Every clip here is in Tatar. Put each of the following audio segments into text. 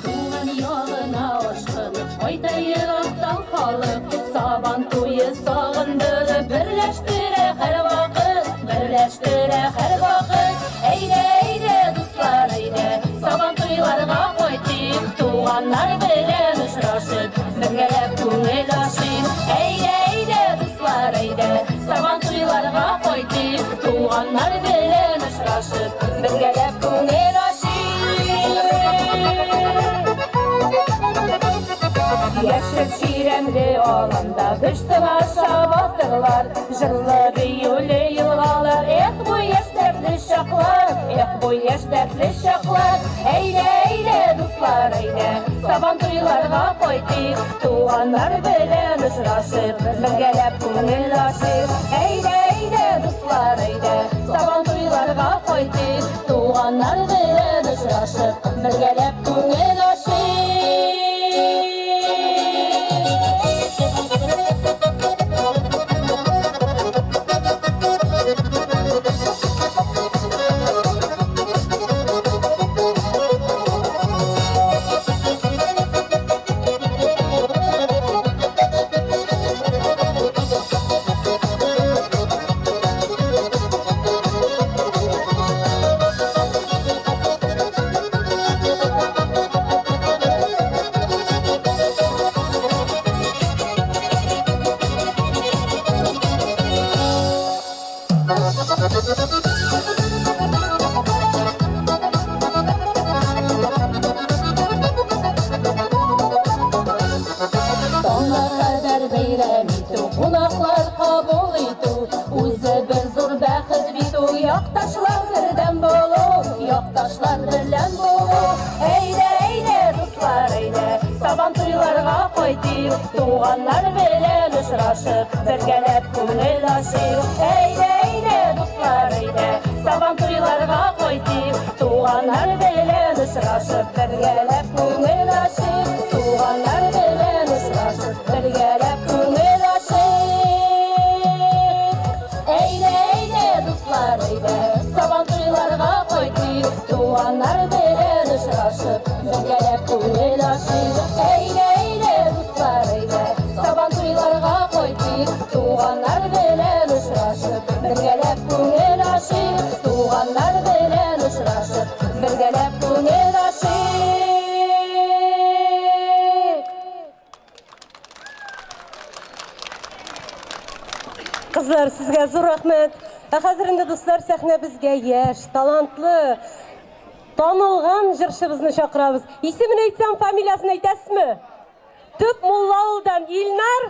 Туган ягына ашкынып, кайта ерактан халык. Сабан туе сагындырып, берләштерә һәрвакыт, берләштерә һәрвакыт. Әйдә, әйдә, дуслар, әйдә, Сабан туйларга кайтыйк, туганнар белән очрашып, бергәләп күңел ачыйк. Әйдә, әйдә, дуслар, әйдә, Сабан туйларга кайтыйк, туганнар белән очрашып, бергәләп күңел ачыйк. Яшел чирәмле аланда көч сынаша батырлар, җырлы биюле елгалар. Эх, бу яшь дәртле чаклар, эх, бу яшь дәртле чаклар. Әйдә, әйдә, дуслар, әйдә, Сабан туйларга кайтыйк, туганнар белән очрашып, бергәләп күңел ачыйк. Әйдә, әйдә, дуслар, әйдә, Сабан туйларга кайтыйк, туганнар белән очрашып, бергәләп күңел ачыйк. Таңга кадәр бәйрәм итү, кунаклар кабул итү, үзе бер зур бәхет бит ул, якташлар бердәм булу, якташлар берлән булу. Әйдә, әйдә, дуслар, әйдә, Сабан туйларга кайтыйк, туганнар белән очрашып, бергәләп күңел ачыйк. Әйдә, әйдә, дуслар, әйдә, Сабан туйларга кайтыйк, туганнар белән очрашып, бергәләп күңел ачыйк. Туганнар белән очрашып, бергәләп күңел ачыйк. Әйдә, әйдә, дуслар, әйдә, Сабан туйларга кайтыйк, туганнар белән очрашып, бергәләп күңел ачыйк. Әйдә, әйдә, дуслар, әйдә, Сабан туйларга кайтыйк, туганнар белән очрашып, бергәләп күңел ачыйк. Туганнар белән очрашып, бергәләп күңел ачыйк. Кызлар, сезгә зур рәхмәт. Ә хәзер инде, дуслар, сәхнәбезгә яшь, талантлы, танылган җырчыбызны чакырабыз. Исемен әйтсәм, фамилиясен әйтәсезме? Төп Муллаулдан Илнар.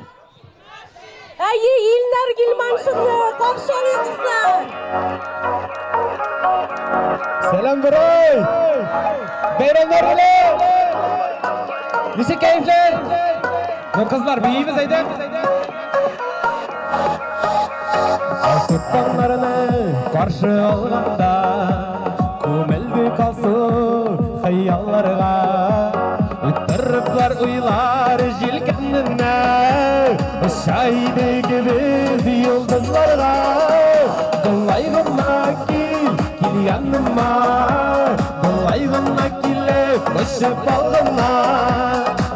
Әйе, Илнар Гилманшинны каршы алыйк, дуслар. Сәлам, Борай! Бәйрәмнәр белән! Ничек кәефләр? Ну, кызлар, биибез, әйдә! Алсу таңнарны каршы алганда, Күмелдек алсу хыялларга. Утырыплар уйлар җилкәненә, Оча идек без йолдызларга. Болай гына кил, кил. кил яныма. Болай гына килеп, кочып ал гына.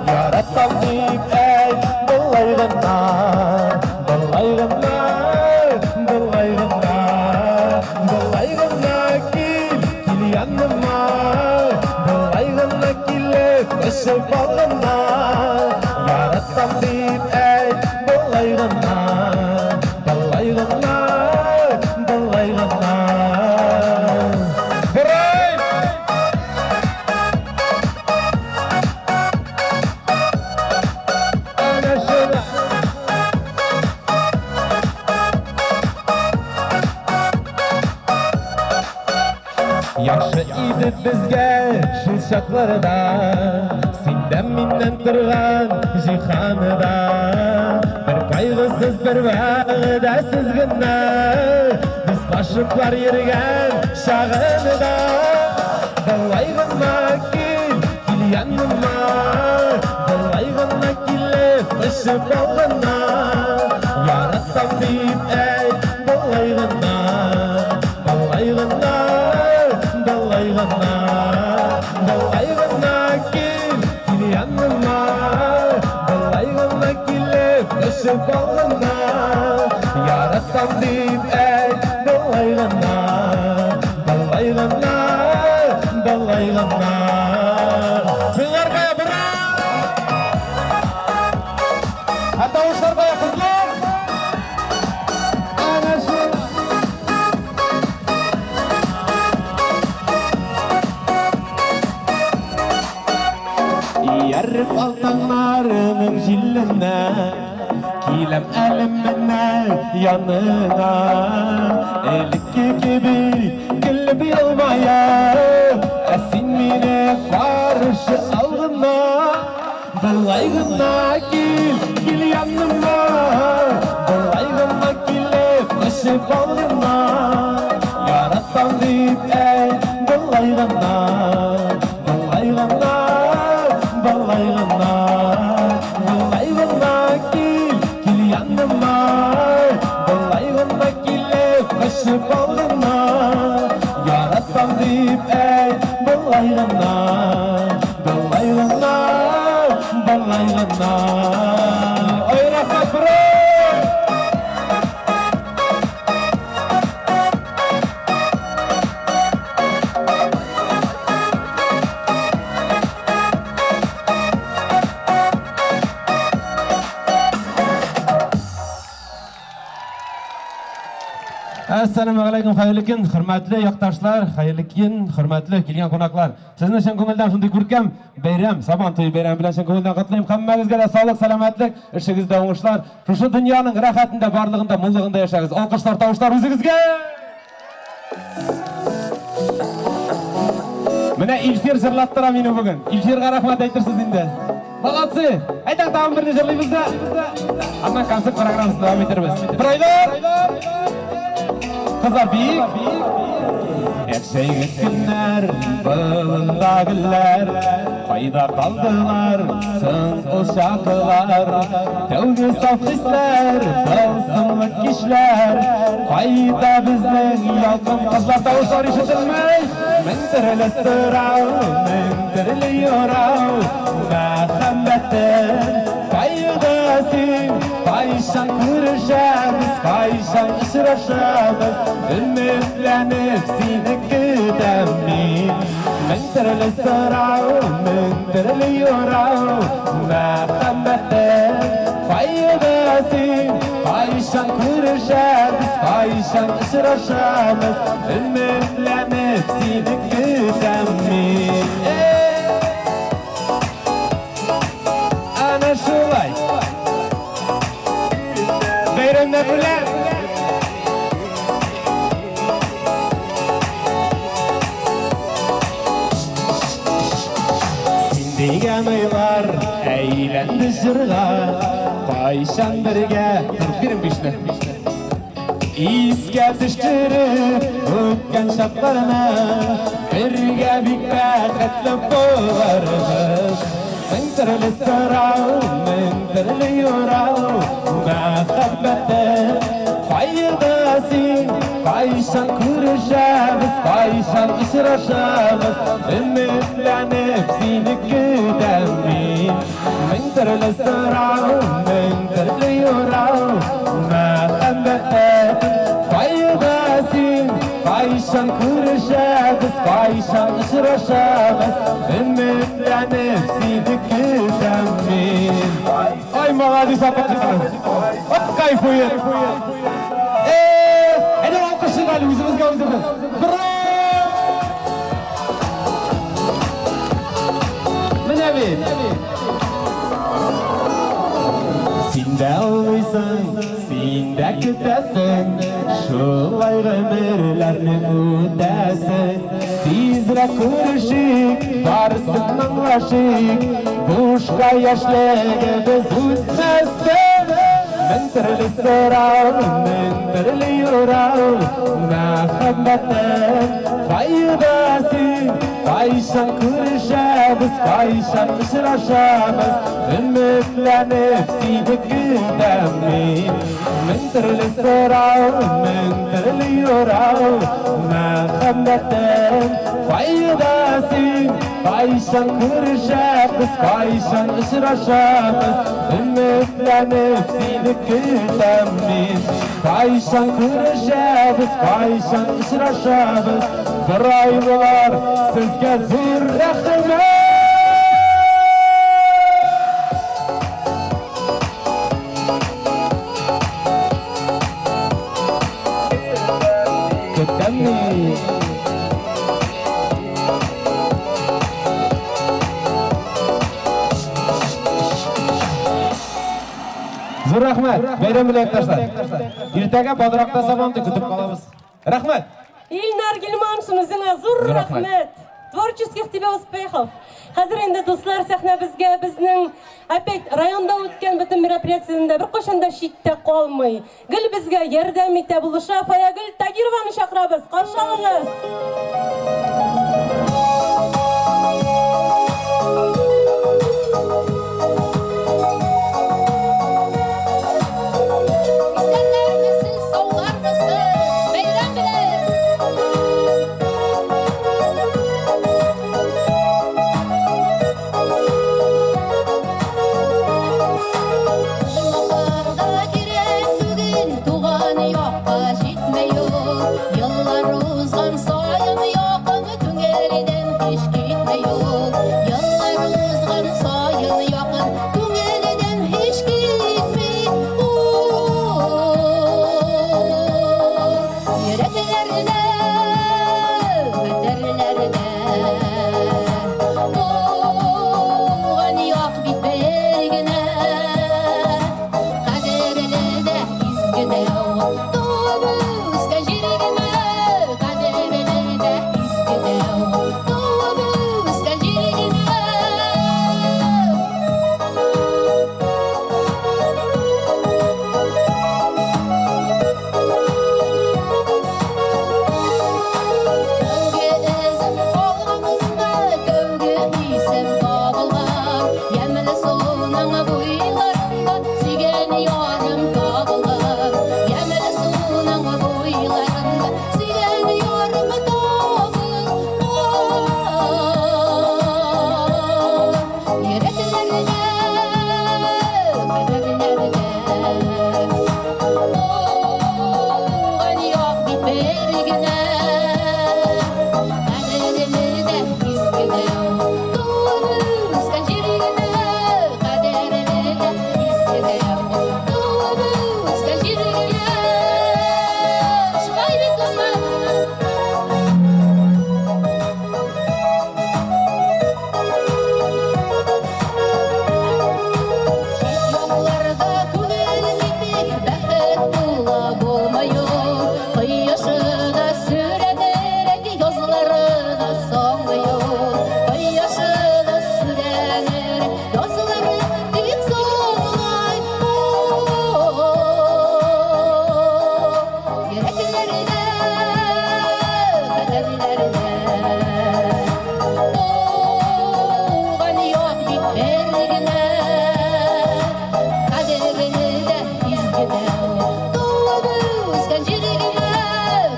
Яратам дип әйт, болай гына. Болай гына, болай гына. Болай гына кил, кил яныма. Болай гына килеп, кочып ал гына. Яратам дип әйт, болай гына. Болай гына, болай гына. Борай! Әнә шулай. Яхшы иде безгә шул чакларда, Син дә миннән торган җиһанда. Бер кайгысыз, бер вәгъдәсез генә Дуслашыплар йөргән чагында. Болай гына кил, кил яныма. Болай гына килеп, кочып ал гына. Яратам дип әйт, болай гына. Болай гына, болай гына. Болай гына кил, кил яныма. Болай гына килеп, кочып ал гына. Яратам дип әйт, болай гына. Болай гына, болай гына. Кызлар кая, бра! Ә тавышлар кая, кызлар? Әнә шул. Ияреп ал таңнарының җиленә, Киләм әле менә яныңа. Элекке кебек көлеп елмаеп, Ә син мине каршы ал гына. Болай гына кил, кил яныма. Болай гына килеп, кочып ал гына. Яратам дип әйт, болай гына. Болай гына, болай гына. Болай гына кил, кил яныма. Болай гына килеп, кочып ал гына. Яратам дип әйт, болай гына. Болай гына, болай гына. Ой, рәхмәт, бро! Әссәламү галәйкүм, хәерле көн, хөрмәтле якташлар, хәерле көн, хөрмәтле килгән кунаклар. Сезне чын күңелдән шундый күркәм бәйрәм, Сабан туе бәйрәме белән чын күңелдән котлыйм. Һәммәгезгә дә саулык, сәламәтлек, эшегездә уңышлар. Шушы дөньяның рәхәтендә, барлыгында, муллыгында яшәгез. Алкышлар, тавышлар үзегезгә! Менә Илфир җырлаттыра мине бүген. Илфирга рәхмәт әйтерсез инде. Молодцы! Әйдә, тагын берне җырлыйбыз да. Аннан концерт программасын дәвам итәрбез. Брайлар! Кызлар биик! Эх, җәйге көннәр, болында гөлләр, Кайда калдылар соң ул чаклар? Тәүге саф хисләр, тылсымлы кичләр, Кайда безнең ялкын? Кызлар, тавышлар ишетелми! Мең төрле сорау, мең төрле юрау, Мәхәббәтем, кайда син? Кайчан күрешәбез, кайчан очрашабыз? Өметләнеп сине көтәм мин. Мең төрле сорау, мең төрле юрау, Мәхәббәтем, кайда син? Кайчан күрешәбез, кайчан очрашабыз? Өметләнеп сине көтәм мин. Әнә шулай. Бәйрәмнәр белән. Син дигән уйлар әйләнде җырга, Кайчан бергә Торып бирем бишне. Искә төшереп үткән чакларны, Бергә бик бәхетле булырбыз. Мең төрле сорау, мең төрле юрау, Мәхәббәтем, кайда син? Кайчан күрешәбез, кайчан Кайчан очрашабыз? Өметләнеп сине көтәм мин. Мең төрле сорау, мең төрле юрау, мәхәббәтем, кайда син? Кайчан күрешәбез, кайчан очрашабыз? Өметләнеп сине көтәм мин. Ай, молодец, апа. Оп, кайфует. Эх, әйдә алкышыйк әле үзебезгә үзебез. Браво! Менә бит. Син дә уйлыйсың, син дә көтәсең, шулай гомерләрне үтәсең. Тизрәк күрешик, барысын аңлашыйк, бушка яшьлегебез үтмәсен. Мең төрле сорау, мең төрле юрау, мәхәббәтем, кайда син? Кайчан күрешәбез, кайчан очрашабыз? Өметләнеп сине көтәм мин. Мең төрле сорау, мең төрле юрау, мәхәббәтем, кайда син? Кайчан күрешәбез, кайчан очрашабыз? Өметләнеп сине көтәм мин. Кайчан күрешәбез, кайчан очрашабыз? Борайлылар, сезгә зур рәхмәт! Көтәм мин. Зур рәхмәт. Бәйрәм белән якташлар. Иртәгә Бадракта Сабантуй көтеп калабыз. Рәхмәт. Илнар Гилманшин, үзеңә зур Зур рәхмәт. рәхмәт. Творческих тебе успехов. Хәзер инде, дуслар, сәхнәбезгә безнең опять районда үткән бөтен мероприятиедә беркайчан да читтә калмый. Гел безгә ярдәм итә, булыша Фаягөл Тагированы чакырабыз. Каршы алыгыз. Исәннәрмесез, саулармысыз? Бәйрәм белән! Озакларга кирәк түгел, туган якка җитмәй ул. Еллар узган саен якын күңелдән һич китмәй ул. Еллар узган саен якын күңелдән һич китми ул. Йөрәкләрдә, хәтерләрдә туган як бит бер генә. Кадерле дә, изге дә ул, туып үскән җир генә. Кадерле дә, изге дә ул, туып үскән җир генә. Тәүге эзем калган, тәүге исем табылган. Ямьле суның буйларында сөйгән ярым табылган. Ямьле суның буйларында сөйгән ярым табылган. Йөрәкләрдә, хәтерләрдә туган як бит бер генә. Кадерле дә, изге дә ул, туып үскән җир генә. Кадерле дә, изге дә ул, туып үскән җир генә. Шулай бит, дуслар? Чит якларда күңел китек, бәхет була булмый ул. Кояшы да сүрәнерәк, язлары да соңлый ул. Кояшы да сүрәнерәк, язлары тик соңлый ул. Йөрәкләрдә, хәтерләрдә туган як бит бер генә. Кадерле дә, изге дә ул, туып үскән җир генә.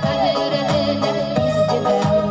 Кадерле дә, изге дә ул,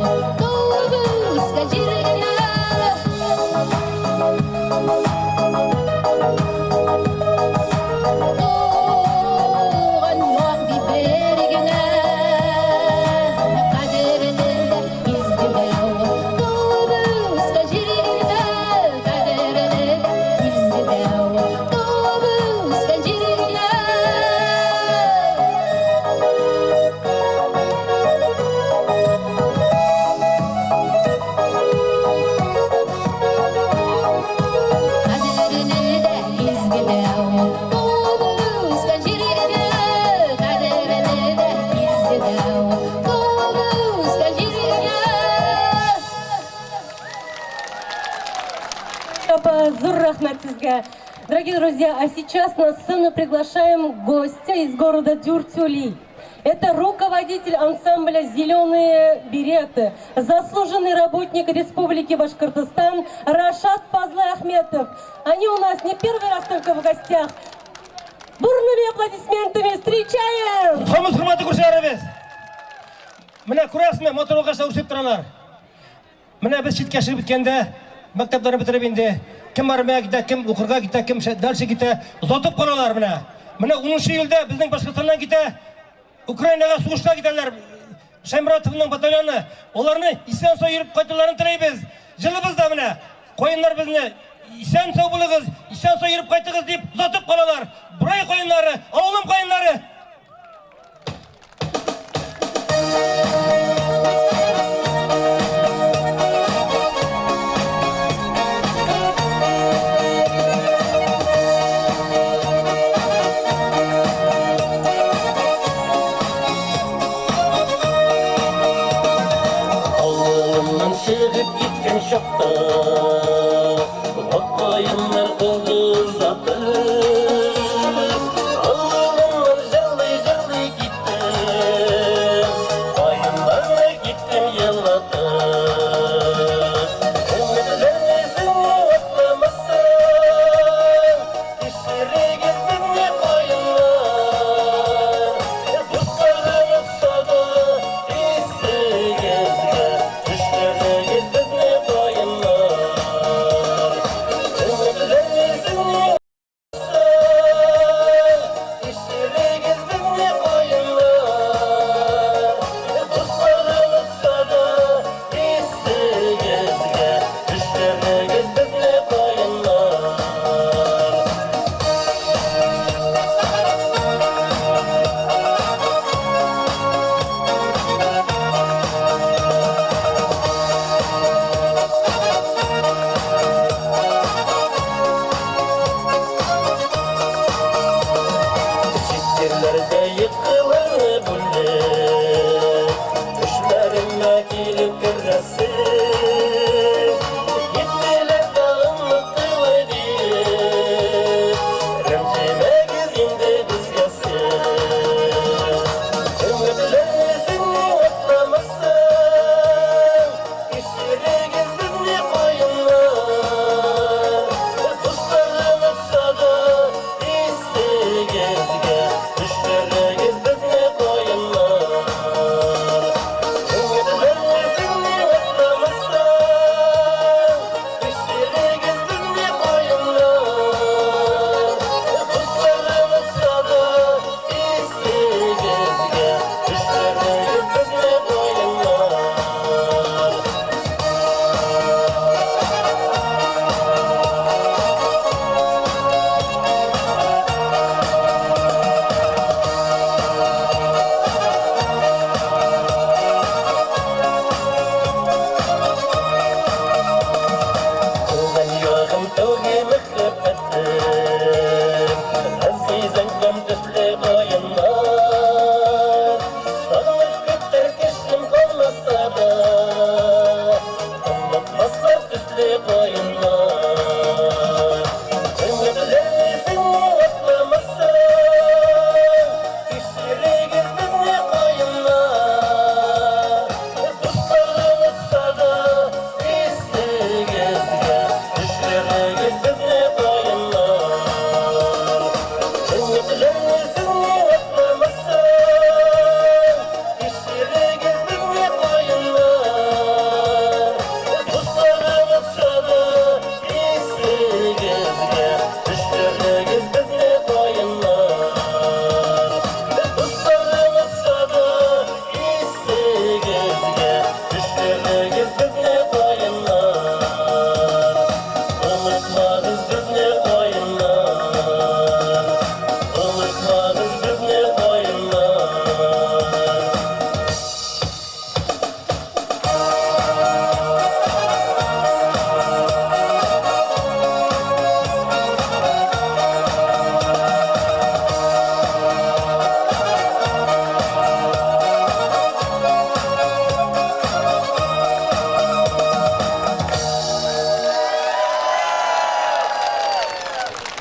рәхмәт сезгә. Дорогие друзья, а сейчас на сцену приглашаем гостя из города Дюртюли. Это руководитель ансамбля «Зеленые береты», заслуженный работник Республики Башкортостан Рашат Фазлыахметов. Они у нас не первый раз только в гостях. Бурными аплодисментами встречаем! Хамыз хөрмәтле күршеләребез. Менә күрәсезме, матур агачлар үсеп торалар. Менә без читкә чыгып киткәндә, мәктәпләрне бетереп инде, кем армиягә китә, кем укырга китә, кем дальше китә, озатып калалар менә. Менә 10 июльдә безнең Башкортстаннан китә, Украинага сугышка китәләр. Шәйморатовның батальоны. Аларны исән-сау йөреп кайтуларын теләйбез. Җылыбыз да менә. Каеннар безне исән-сау булыгыз, исән-сау йөреп кайтыгыз дип озатып калалар. Бурай каеннары, авылым каеннары. Авылымнан чыгып киткән чакта Ак каеннар калды озатып. Авылымнан җырлый-җырлый киттем, Каеннарны киттем елатып. Өметләрне акламасын, Кичерегез безне, каеннар. Дусларым отса да исегезгә Төшерегез безне, каеннар. Өметләрне Кичерегез безне, каеннар. Дусларым отса да исегезгә Төшерегез безне, каеннар. Чит җирләрдә йокыларны бүлеп, Төшләремә килеп керәсең. Киттеләр дә оныттылар диеп, Рәнҗемәгез инде безгә сез. Өметләрегезне акламасын, Кичерегез безне, каеннар. Дусларым отса да исегезгә Төшерегез безне, каеннар. Өметләрегезне.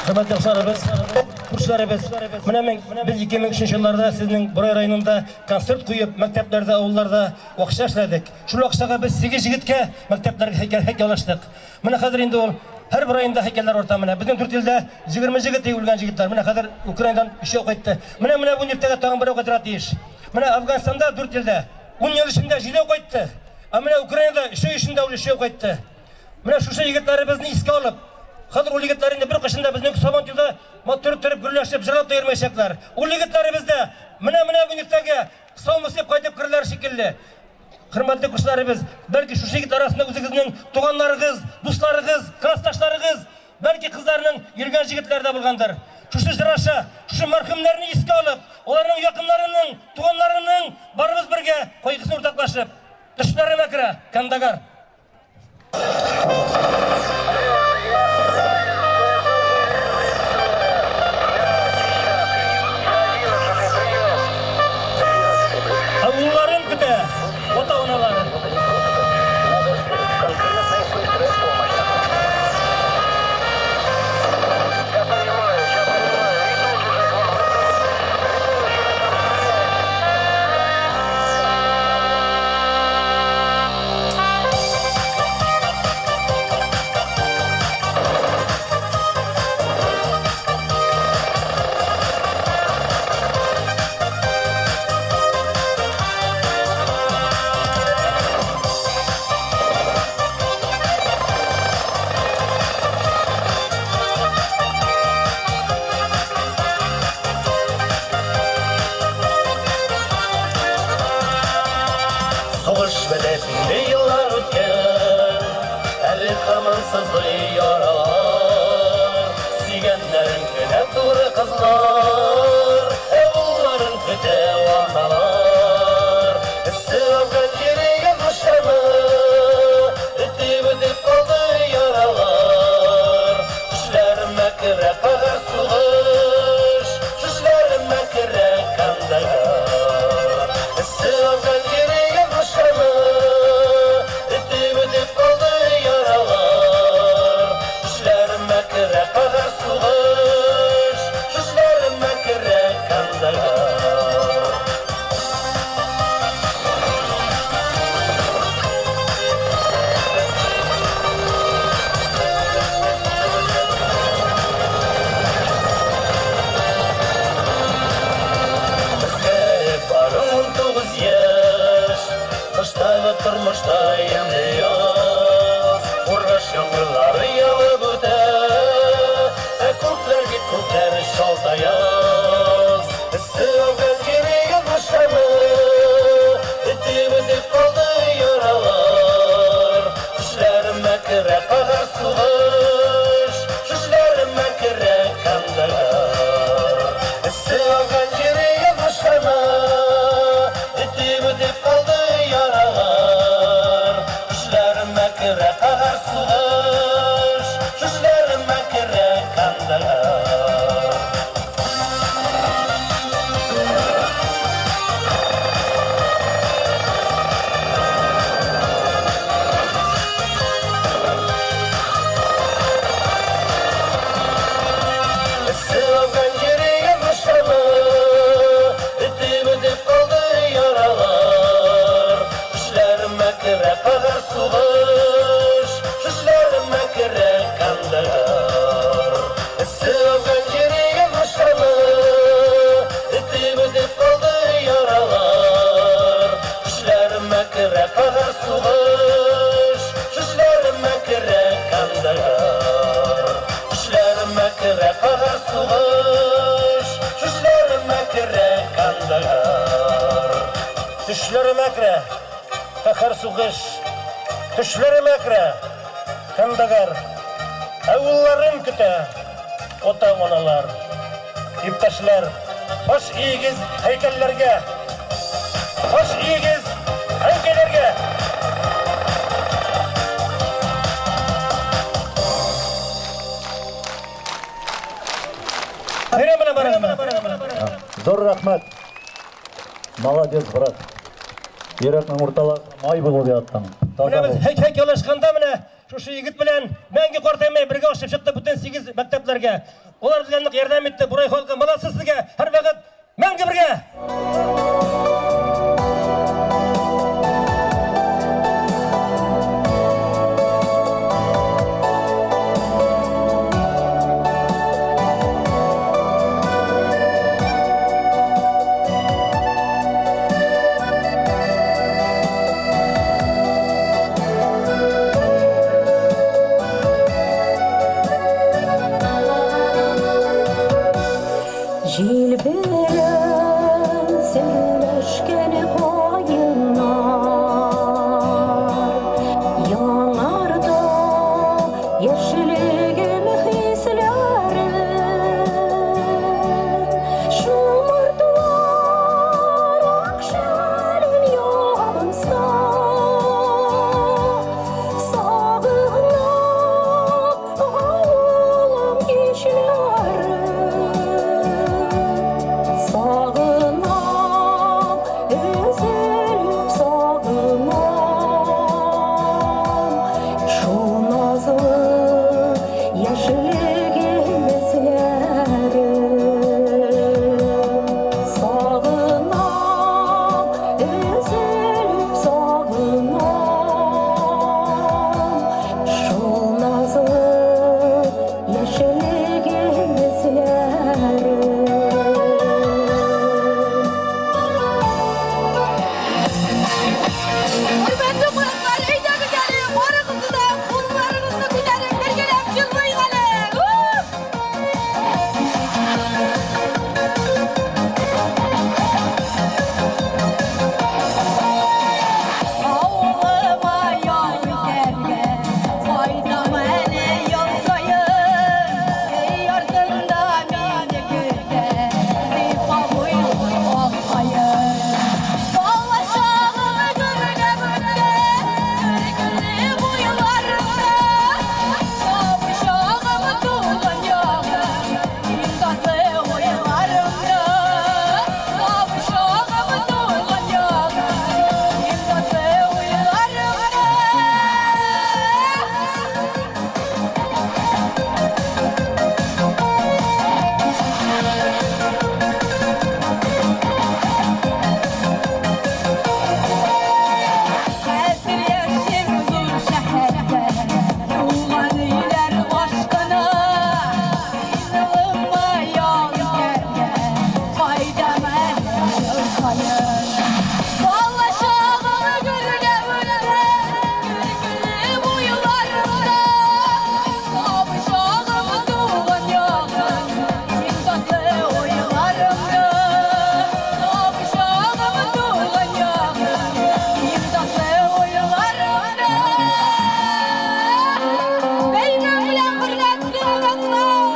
Хөрмәтле дусларыбыз, күршеләребез, менә мен, без 2003 елларда сезнең Борай районында концерт куеп, мәктәпләрдә, авылларда акча эшләдек. Шул акчага без 8 егеткә мәктәпләргә һәйкәл һәйкәл ачтык. Менә хәзер инде ул һәрбер районда һәйкәлләр арта менә. Безнең дүрт илдә 20 егет үлгән егетләр. Менә хәзер Украинадан өчәү кайтты. Менә менә бу иртәгә тагын берәү кайтырга тиеш. Менә Афганстанда дүрт илдә 10 ел эчендә җидәү кайтты. Ә менә Украинада өч ай эчендә ул өчәү кайтты. Менә шушы егетләребезне искә алып, хәзер ул егетләр инде беркайчан да безнең Сабантуйда матур иттереп, гөрләшеп, җырлап та йөрмәячәкләр. Ул егетләребез дә менә-менә бүген иртәгә саумы дип кайтып керерләр шикелле. Хөрмәтле кешеләребез, бәлки шушы егетләр арасында үзегезнең туганнарыгыз, дусларыгыз, классташларыгыз, бәлки кызларның йөргән җегетләре дә булгандыр. Шушы җыр аша, шушы мәрхүмнәрне искә алып, аларның якыннарының, туганнарының барыбыз бергә кайгысын уртаклашып, төшләремә керә Кандагар. Ә улларын көтә ата-аналары. Сугыш бетеп инде еллар үткән, әле һаман сызлый яралар. Сөйгәннәрең генә туры кызлар, ә улларын көтә аналар. Эссе Афган җире язмышлары, өтеп-өтеп калды яралар. Төшләремә керә каһәр сугыш, төшләремә керә Кандагар. Эссе Афган җире язмышлары, өтеп-өтеп калды яралар. Төшләремә керә каһәр сугыш, төшләремә керә Кандагар. Безгә бары 19 яшь, кыштагы тормышта ямьле яз. Кургаш яңгырлары явып үтә, ә күкләр бит күкләр шалтаяз. Эссе Афган җире язмышлары, өтеп-өтеп калды яралар. Төшләремә керә каһәр сугыш, төшләремә керә Кандагар. Эссе Афган җире язмышлары, өтеп-өтеп калды яралар. Төшләремә керә каһәр сугыш, төшләремә керә Кандагар. Эссе Афган җире язмышлары, өтеп-өтеп калды яралар. Төшләремә керә каһәр сугыш, төшләремә керә Кандагар. Эссе Афган җире язмышлары, өтеп-өтеп калды яралар. Төшләремә керә каһәр сугыш, төшләремә керә Кандагар. Төшләремә керә каһәр сугыш, төшләремә керә Кандагар. Төшләремә керә каһәр сугыш, төшләремә керә Кандагар. Ә улларын көтә ата-аналар. Иптәшләр, баш иегез һәйкәлләргә! Баш иегез һәйкәлләргә! Бәйрәм белән барыгызны! Зур рәхмәт. Молодец, брат. Йөрәкнең урталары май булып яттың. Таза Менә без бул. һәйкәл алышканда менә Шушы егет белән мәңге картаймай бергә очып чыкты бүтән 8 мәктәпләргә. Алар безгә нык ярдәм итте. Бурай халкы, молодцы сезгә! Һәрвакыт мәңге бергә! Җил белән сөйләшкән каеннар Яңарда яшьлегем хисләрен. Шомыртлар ак шәлен ябынса, Сагынам авылым кичләрен. Сагынам, өзелеп сагынам, Шул назлы яшьлегем эзләрен. Сагынам, өзелеп сагынам, Шул назлы яшьлегем эзләрен. Хөрмәтле кунаклар, әйдәгез әле, барыгызны да кулларыгызны күтәреп бергәләп җырлыйк әле. Авылыма ял итәргә кайтам әле ел саен. Өй артында мине көтә зифа буйлы ак каен. Балачагым гөрләп үтте, көлкеле буйларымда. Сабый чагым туган ягым, иң татлы уйларымда. Сабый чагым туган ягым, иң татлы уйларымда. Хәзер яшим зур шәһәрдә, туган өйләр ашкына. Мин авылыма ял итәргә кайтам әле ел саен. Балачагым гөрләп үтте, көлкеле буйларымда. Сабый чагым туган ягым, иң татлы уйларымда. Сабый чагым туган ягым, иң татлы уйларымда. Бәйрәм белән хөрмәтле кунаклар!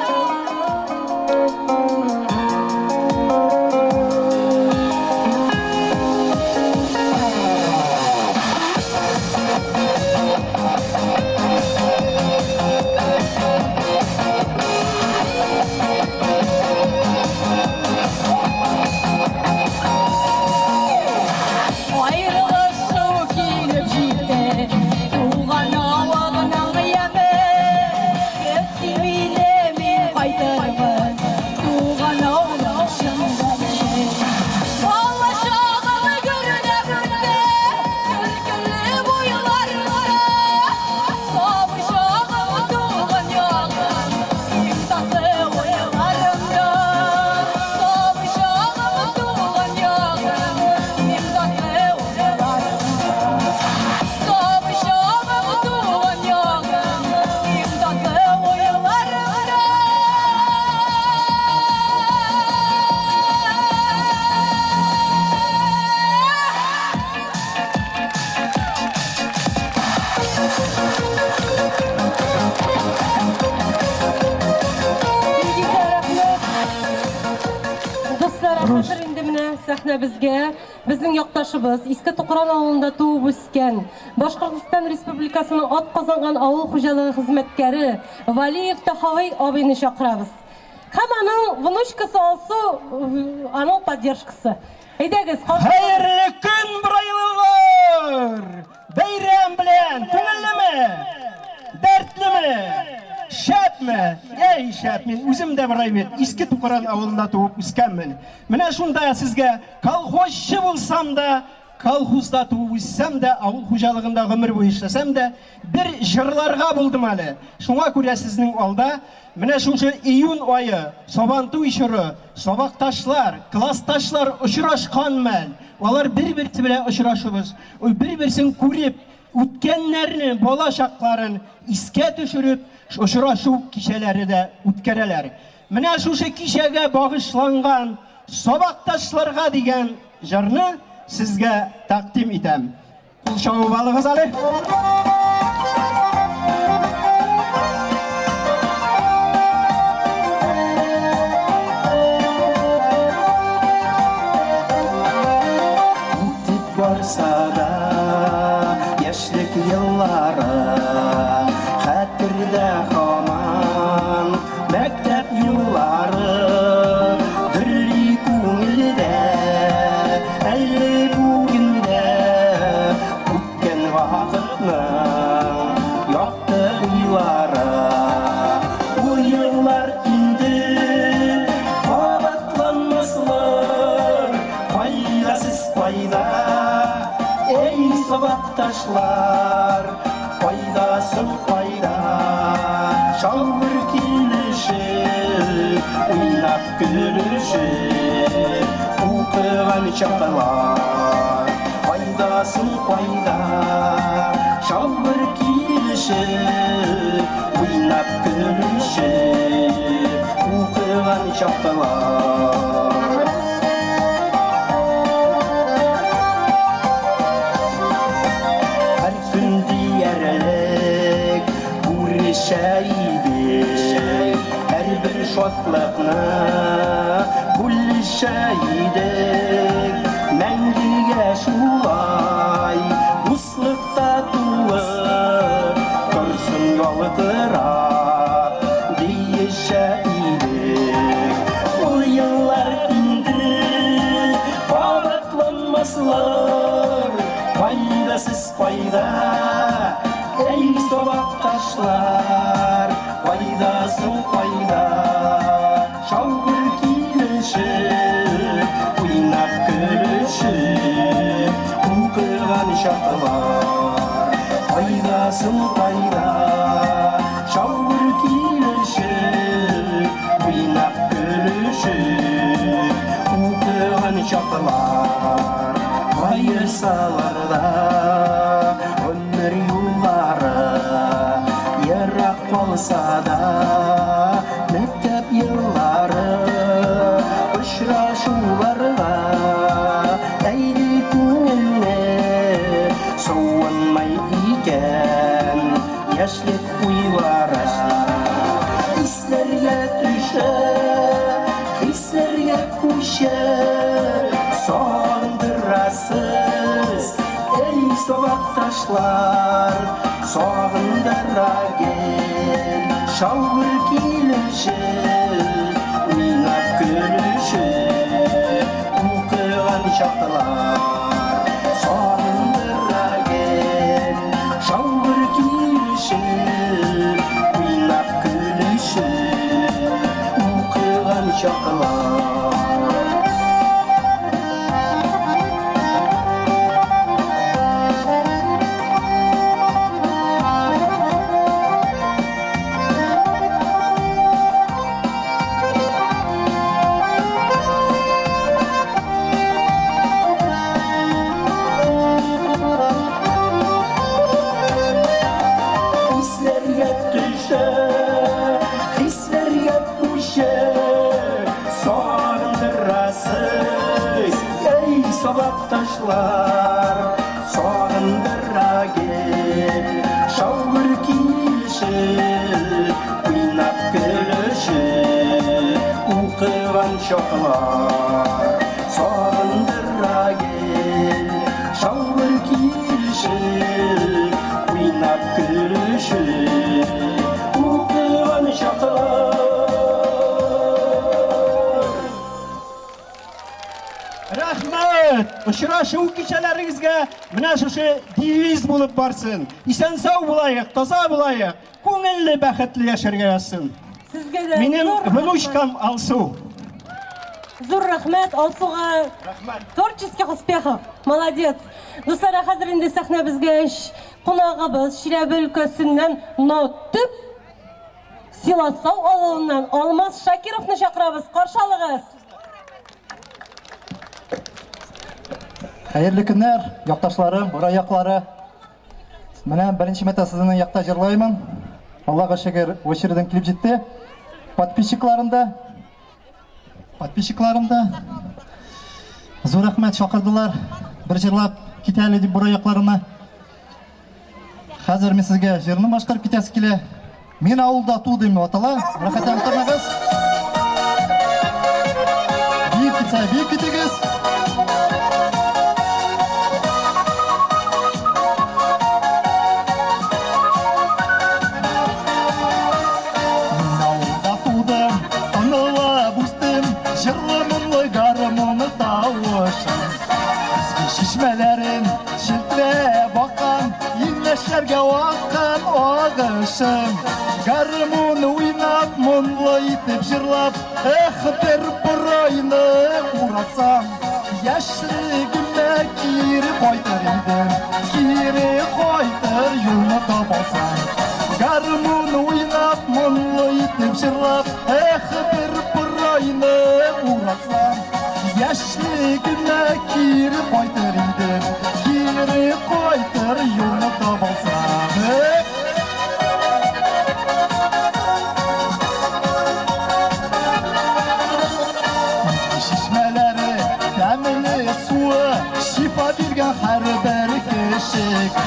Аерылышу килеп җитте, туган авылның яме. Көт син мине, мин кайтырмын, туган авылым чын гаме. Балачагым гөрләп үтте, көлкеле буйларымда. Сабый чагым туган ягым, иң татлы уйларымда. Сабый чагым туган ягым, иң татлы уйларымда. Сабый чагым туган ягым, иң татлы уйларымда. Илгизә, рәхмәт. Дуслар, хәзер инде менә сәхнәбезгә безнең якташыбыз, Иске Тукран авылында туып үскән, Башкортстан Республикасының атказанган авыл хуҗалыгы хезмәткәре Валиев Тахавый абыйны чакырабыз. Һәм аның внучкасы Алсу, аның поддержкасы. Әйдәгез, каршы. Хәерле көн, бурайлылар! Бәйрәм белән, күңеллеме? Дәртлеме? Шәпме? Әй, шәп, мин үзем дә бер бит Иске Тукыран авылында туып үскәнмен. Менә шунда сезгә колхозчы булсам да, колхозда туып үссәм дә, авыл хуҗалыгында гомер буе эшләсәм дә, бер җырларга булдым әле. Шуңа күрә сезнең алда менә шушы июнь ае, Сабантуй чоры, сабакташлар, классташлар очрашкан мәл. Алар бер-берсе белән очрашыбыз, бер-берсен күреп, үткәннәрне, бала чакларын искә төшереп, очрашу кичәләре дә үткәрәләр. Менә шушы кичәгә багышланган Сабакташларга дигән җырны сезгә тәкъдим итәм. Кул чабып алыгыз әле. Үтеп барса да яшьлек еллары, хәтердә һаман мәктәп юллары, дөрли күңелдә әле бүген дә үткән вакытның якты уйлары. Ул еллар инде кабатланмаслар, кайда сез, кайда, эй, сабакташлар, кайда соң, кайда, шау-гөр килешеп, уйнап көлешеп укыган чаклар, кайда соң, кайда, шау-гөр килешеп, уйнап көлешеп укыган чаклар. Һәр көн диярлек күрешә идек, һәрбер шатлыкны бүлешә идек. Мәңгегә шулай дуслыкта тулы торсын ялтырап диешә идек. Ул еллар инде кабатланмаслар, кайда сез, кайда, эй, сабакташлар, кайда соң, кайда, шау-гөр килешеп, уйнап көлешеп укыган чаклар, кайда соң, кайда, шау-гөр килешеп, уйнап көлешеп укыган чаклар. Аерсалар да гомер юллары, ерак калса да мәктәп еллары, очрашуларга әйли күңелне, суынмай икән яшьлек уйлары. Исләргә төшә, хисләргә күчә, сагындырасыз, эй, сабакташлар, сагындыра гел шау-гөр килешеп, уйнап көлешеп укыган чаклар, сагындыра гел шау-гөр килешеп, уйнап көлешеп укыган чаклар. Хисләргә төшә, хисләргә күчә, сагындырасыз, эй, сабакташлар, сагындыра гел шау-гөр килешеп, уйнап көлешеп укыган чаклар, сагындыра гел шау-гөр килешеп, уйнап көлешеп укыган чаклар. Рәхмәт! Очрашу кичәләрегезгә менә шушы девиз булып барсын. Исән-сау булаек, таза булаек, күңелле, бәхетле яшәргә язсын. Сезгә дә Минем зур рәхмәт. внучкам Алсу. Зур рәхмәт Алсуга. Творческих успехов. Молодец. Дуслар, ә хәзер инде сәхнәбезгә өч кунагыбыз Чиләбе өлкәсеннән, но төп Силасау авылыннан Алмаз Шакировны чакырабыз. Каршы алыгыз. Хәерле көннәр, якташларым, Бурай яклары. Менә беренче мәртә сезнең якта җырлаймын. Аллага шөкер, очередем килеп җитте. Подписчикларым да, подписчикларым да зур рәхмәт чакырдылар. Бер җырлап китә әле дип Бурай якларына. Хәзер мин сезгә җырны башкарып китәсе килә. Мин авылда тудым дип атала. Рәхәтләнеп тормагыз. Биеп китсә, биеп китегез. Мин авылда тудым, тынылып үстем, җырлы моңлы гармуны тавышым. Изге чишмәләрен челтерәп аккан, инешләргә аккан агышым. Гармун уйнап, моңлы итеп җырлап, эх, бер борайны урасам, яшьлегемә кире кайтыр идем, кире кайтыр юлны табасам. Гармун уйнап, моңлы итеп җырлап, эх, бер борайны урасам, яшьлегемә кире кайтыр идем, кире кайтыр юлны табасам. Эх! Изге чишмәләре, тәмле суы, шифа биргән һәрбер кешегә.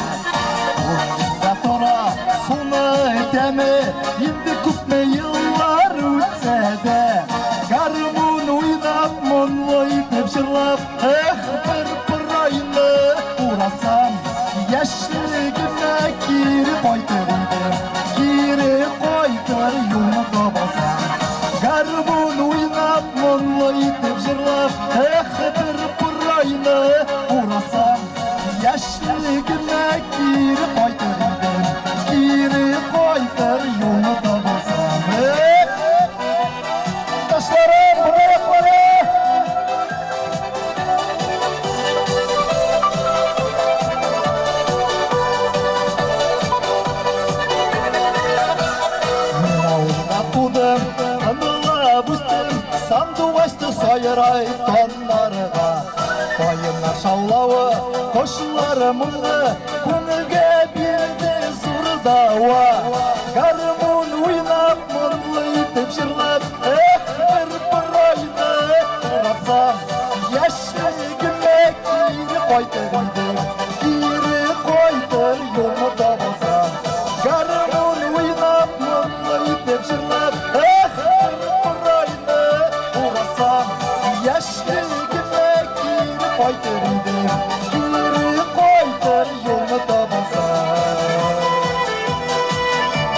Урынында тора суны тәме, инде күпме еллар үтсә дә. Гармун уйнап, моңлы итеп җырлап, эх, бер борайны урасам, яшьлегемә кире кайтыр идем, кире кайтыр юлны табасам. Гармун уйнап, моңлы итеп җырлап, эх, бер борайны урасам, яшьлегемә кире кайтыр идем, кире кайтыр юлны табасам. Эх! Ташларым, бораяклары! Мин авылда тудым, тынылып үстем, сандугачты сайрай таңнарга. Каеннар шаулавы, кошлар моңы, күңелгә бирде зур дава. Гармун уйнап, моңлы итеп җырлап, эх, бер борайны урасам, яшьлегемә кире кайтыр идем, кире кайтыр юлны табасам. Гармун уйнап, моңлы итеп җырлап, эх, бер борайны урасам, яшьлегемә кире кайтыр идем, кире кайтыр юлны табасам.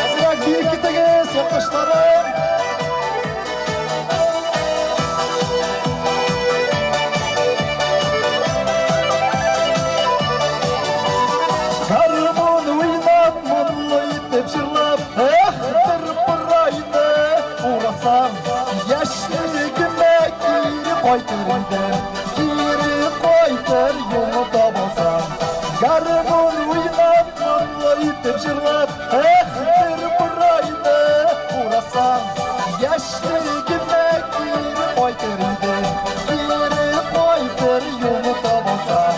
Әзрәк биеп китегез, якташларым! Гармун уйнап, моңлы итеп җырлап, эх, бер борайны урасам, яшьлегемә кире кайтыр идем, кире кайтыр юлны табасам. Гармун уйнап, моңлы итеп җырлап, эх, бер борайны урасам, яшьлегемә кире кайтыр идем, кире кайтыр юлны табасам.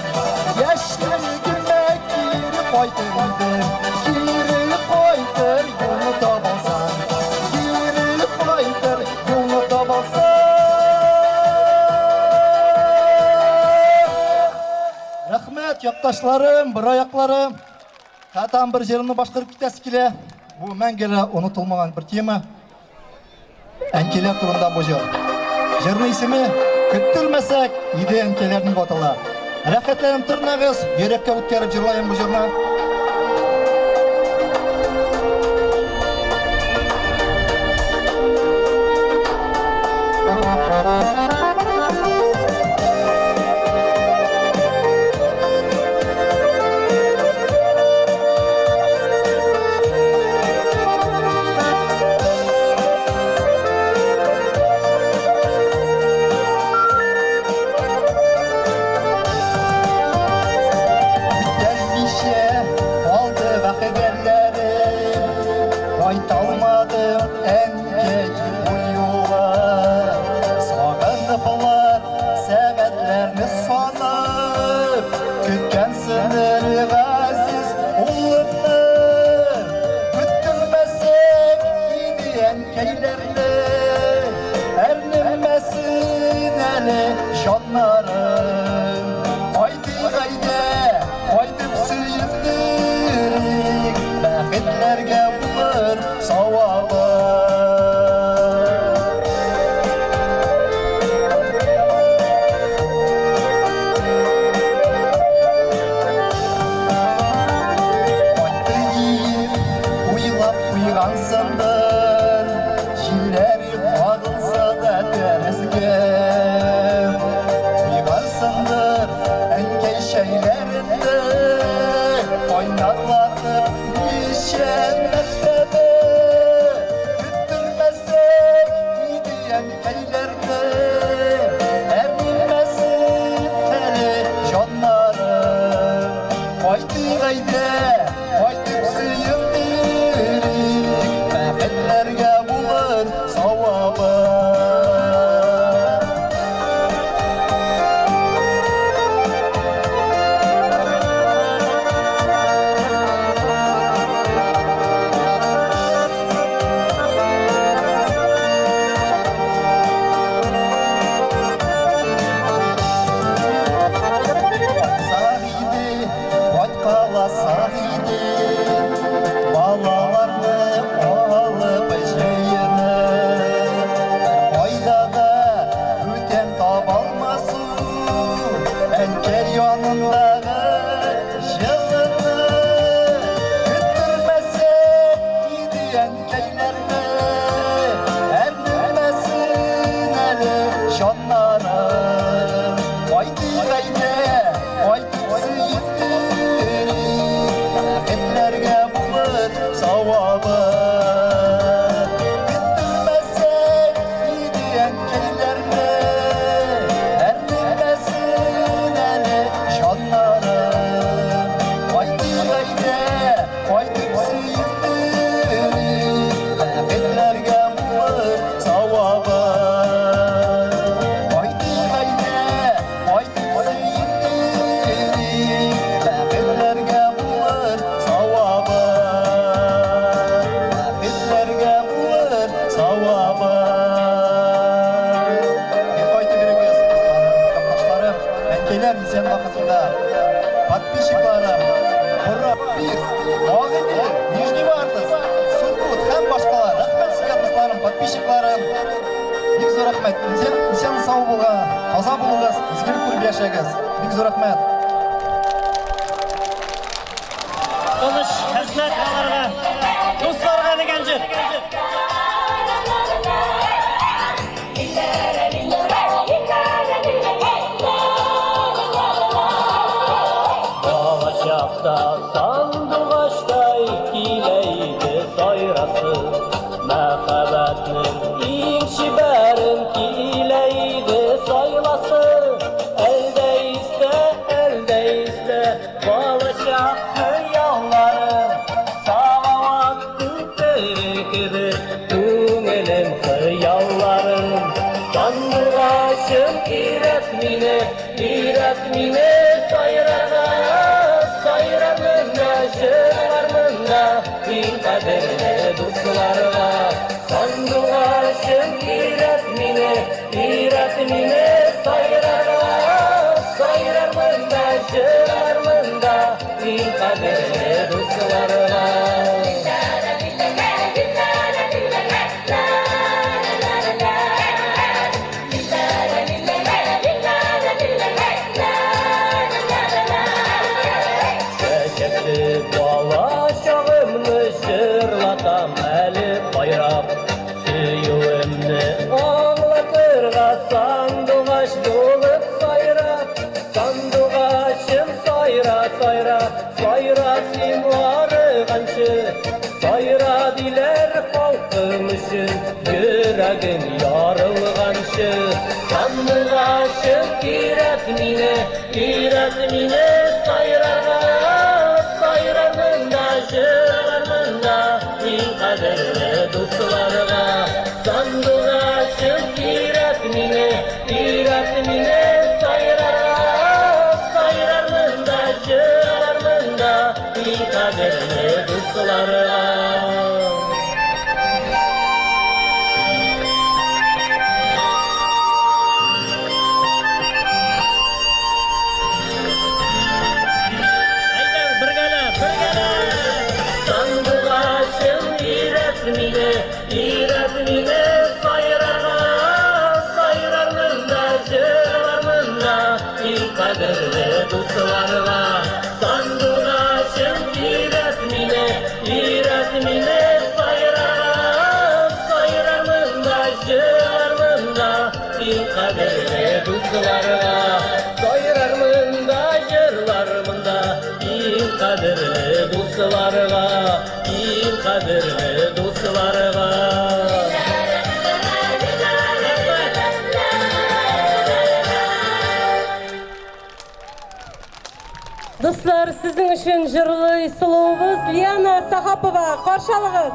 Яшьлегемә кире кайтыр идем, кире кайтыр юлны табасам. Кире кайтыр юлны табасам. Рәхмәт, якташларым, бораякларым. Хатам бер җырымны башкарып китәсе килә. Бу мәңгелә онытылмаган бер тема. Әнкәләр турында бу җыр. Җырның исеме Көттермәсәк иде әнкәләрнең атала. Рәхәтләнеп тырнагыз, йөрәккә үткәреп җырлаем бу җырны. Новосибирск, Агыйдел, Нижневартовск, Сургут һәм башкалар. Рәхмәт сезгә, дусларым, подписчикларым. Бик зур рәхмәт. Исән, исән сау булга, таза булыгыз, изгелек күреп яшәгез. Бик зур рәхмәт. Тыныч хезмәт аларга, дусларга дигән җыр. Балачакта сандугачтай килә иде сайрасы, Мәхәббәтнең иң чибәрен килә иде сайласы. Әлдә истә, әлдә истә, балачак хыялларым, Салават күпере кебек күңелем хыялларым. Сандугачым өйрәт мине, өйрәт мине сайрарга, сайрармын да, җырлармын да иң кадерле дусларга. Сандугачым өйрәт мине, өйрәт мине сайрарга, сайрармын да, җырлармын да иң кадерле дусларга. Чәчәкле бала чагымны җырлатам әле кайрап. Сөюемне аңлатырга сандугач булып сайрап, сандугачым сайра, сайра, сайра син арыганчы. Сайра диләр халкым өчен, йөрәгем ярылганчы. Сандугачым өйрәт мине, өйрәт мине сайрарга, сайрармын да, җырлармын да иң кадерле дусларга. Сандугачым өйрәт мине, өйрәт мине сайрарга, сайрармын да, җырлармын да иң кадерле дусларга. Әйдәң, бергәләп, бергәләп. Сандугачым өйрәт мине, өйрәт мине сайрарга, сайрармын да, җырлармын да иң кадерле дусларга. Сандугачым өйрәт мине, өйрәт мине сайрарга, сайрармын да, җырлармын да иң кадерле дусларга. Сайрармын да, җырлармын да иң кадерле дусларга, иң кадерле дусларга. Дуслар, сезнең өчен җырлый сылуыбыз Лиана Сахапова. Каршы алыгыз.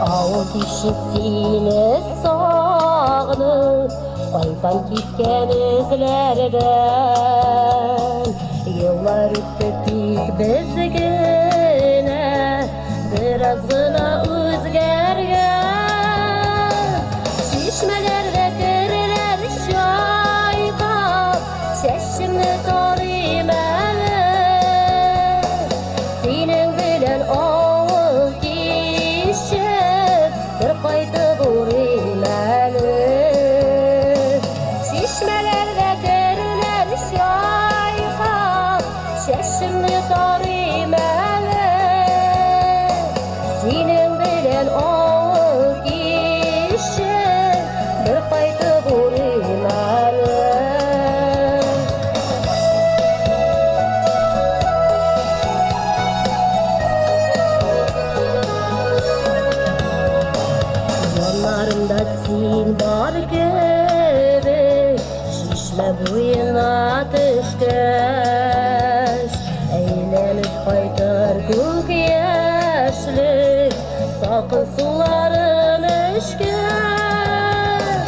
Авыл кеше сине сагынып, кайдан киткән эзләрдән. Еллар үтте, тик без генә бераз гына үзгәргән. Чишмәләрдә кереләр чайкап, чәчемне тарыйм әле. Синең белән авыл кичеп, бер кайтып урыйм әле. Чишмәләрдә кереләр чайкап, чәчемне тарыйм әле. Синең белән авыл кичеп, бер кайтып урыйм әле. Яннарымда син бар кебек, чишмә буена төшкәч, әйләнеп Салкын суларын эчкәч,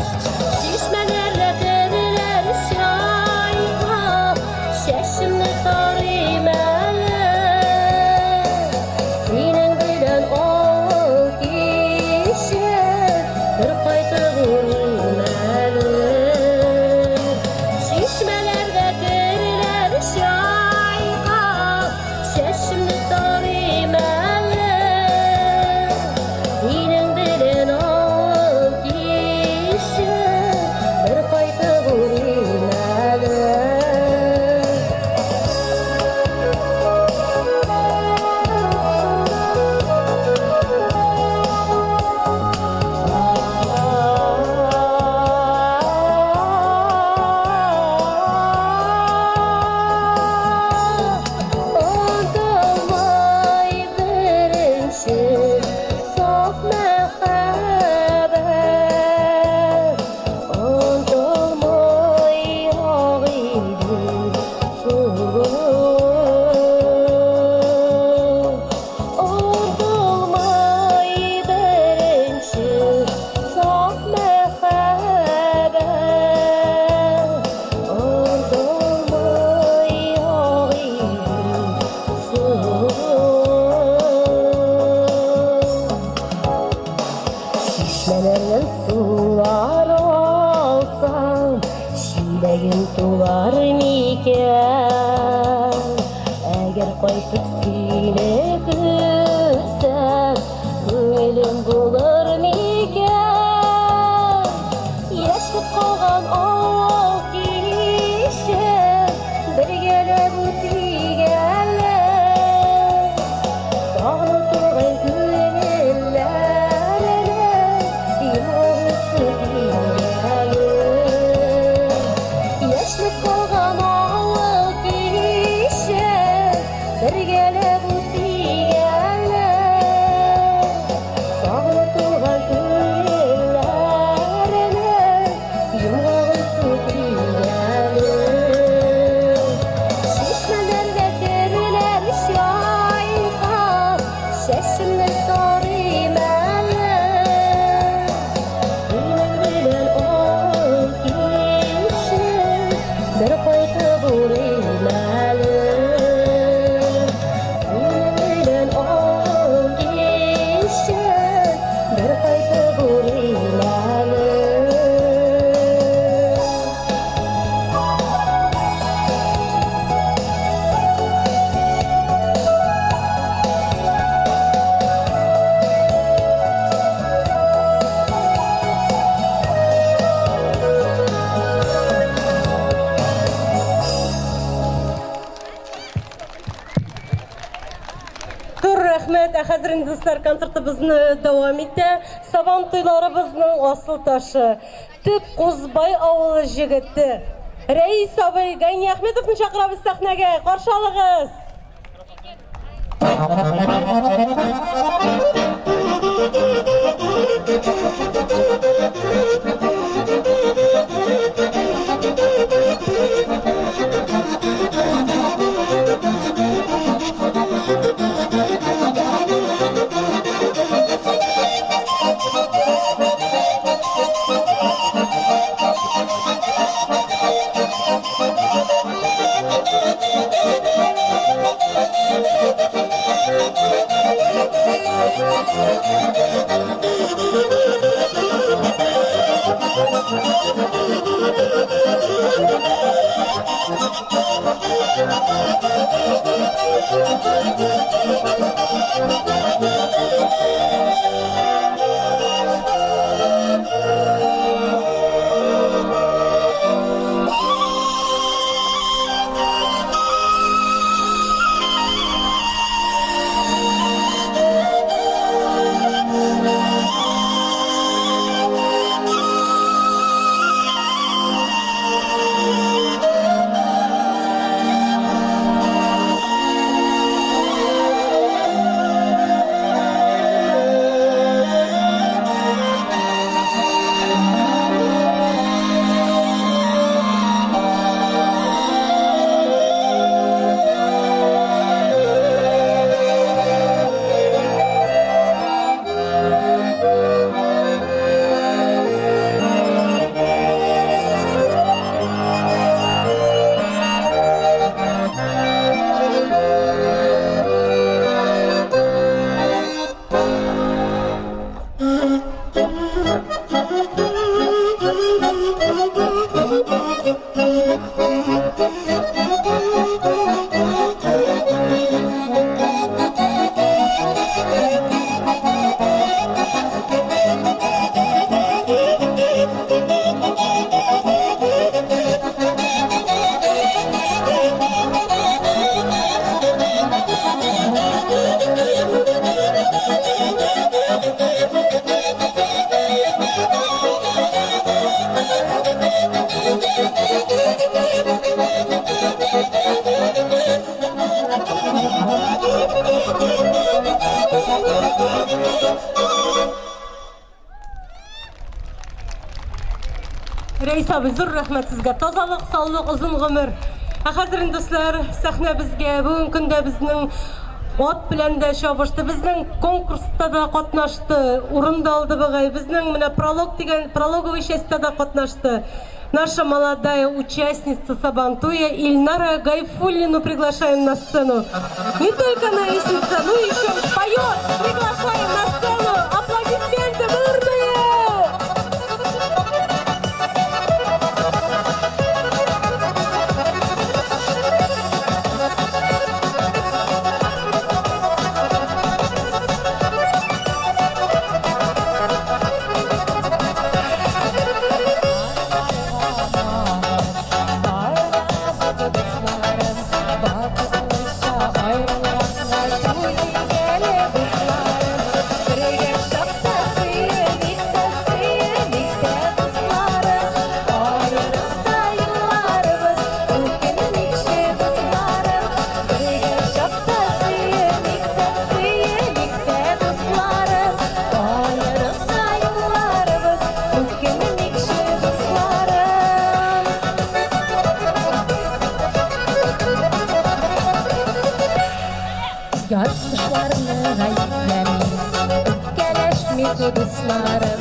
чишмәләрдә кереләр чайкап, чәчемне тарыйм әле. Синең белән авыл кичен бер кайтып урыйм әле. Чишмәләрдә кереләр чайкап, чәчемне тарыйм әле. Синең белән авыл кичен бер кайтып урыйм әле. Онытылмай беренче саф мәхәббәт, онытылмай Агыйдел суы. Онытылмай беренче саф мәхәббәт, онытылмай Агыйдел суы. Чишмәләрдән сулар алсам, чиләгем тулар микән? Әгәр кайтып сине күрсәм, күңелем булыр микән? Яшьлек калган авыл кичен бергәләп үтик әле. Сагыну тулган күңелләрне йомгагысы килә. Яшьлек калган авыл кичен бергәләп үтик әле. Сагыну тулган күңелләрне йомгагысы килә. Чишмәләрдә кереләр чайкап, чәчемне тарыйм әле. Синең белән авыл кичен бер кайтып урыйм әле. Синең белән авыл кичен бер кайтып урыйм әле. Зур рәхмәт. Ә хәзер инде, дуслар, концертыбызны дәвам итә. Сабан туйларыбызның асыл ташы. Төп Кузбай авылы җегете. Рәис абый Гани Ахметовны чакырабыз сәхнәгә. Каршы алыгыз. Рәис абый, зур рәхмәт сезгә. Тазалык, саулык, озын гомер. Ә хәзер инде, дуслар, сәхнә безгә бүгенге көндә безнең ат белән дә чабышты, безнең конкурста да катнашты, урын да алды бугай. Безнең менә пролог дигән прологовый частьта да катнашты. Наша молодая участница Сабантуя Ильнара Гайфуллину приглашаем на сцену. Не только она лестница, но еще поет. Приглашаем на сцену. Аплодисменты бурные! Язмышларны гаепләмим, үпкәләшмик, дусларым.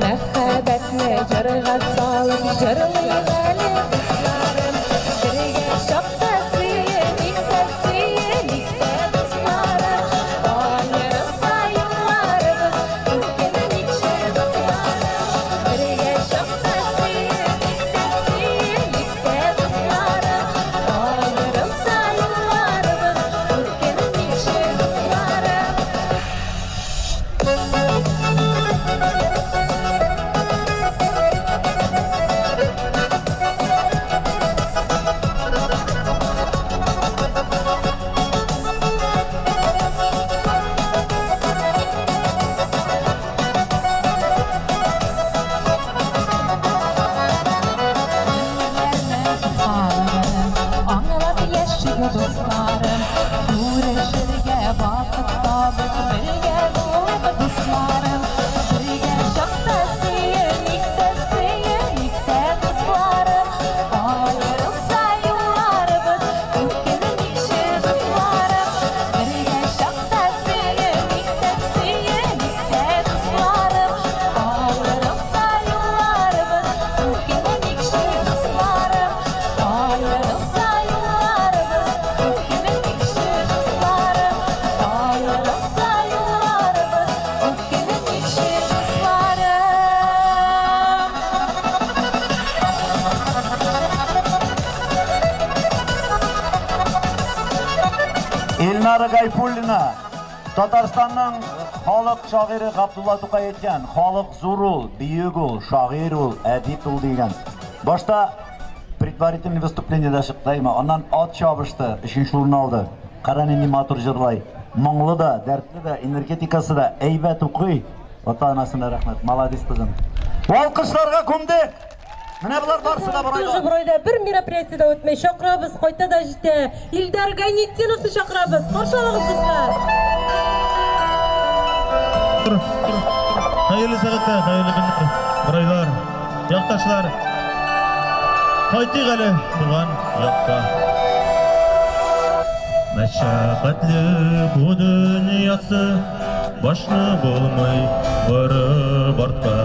Мәхәббәтне җырга салып җырлыйк әле, дусларым. Бергә чакта сөеник тә, сөеник тә, дусларым. Аерылса юлларыбыз, үкенмикче, дусларым. Бергә чакта сөеник тә, сөеник тә, дусларым. Аерылса юлларыбыз, үкенмикче, дусларым. Аңлап яшик, дусларым, күрешергә вакыт табып, бергә булып, дусларым. Бергә чакта сөеник тә, сөеник тә, дусларым. Аерылса юлларыбыз, үкенмикче, дусларым. Бергә чакта сөеник тә, сөеник тә, дусларым. Аерылса юлларыбыз, үкенмикче, дусларым. Аерылса юлларыбыз, үкенмикче, дусларым. Аерылса юлларыбыз, үкенмикче, дусларым. Илнара Гайфуллина, Татарстанның халык шагыйре Габдулла Тукай әйткән, халык зур ул, бөек ул, шагыйрь ул, әдип ул дигән. Башта предварительный выступлениедә чыкты, әйме, аннан ат чабышты, өченче урын алды. Кара нинди матур җырлай. Моңлы да, дәртле дә, энергетикасы да әйбәт укый. Ата-анасына рәхмәт. Молодец кызым. Алкышларга күмдек. Менә болар барысы да Тоже Борайда. Борайда бер мероприятие дә үтмәй. Чакырабыз, кайта да җитә. Илдар Гайнетдиновны чакырабыз. Каршы алыгыз, дуслар. Хәерле сәгатьтә, хәерле көннәр, Борайлар, якташлар. Кайтыйк әле туган якка. Мәшәкатьле бу дөньясы, башны булмый борып артка.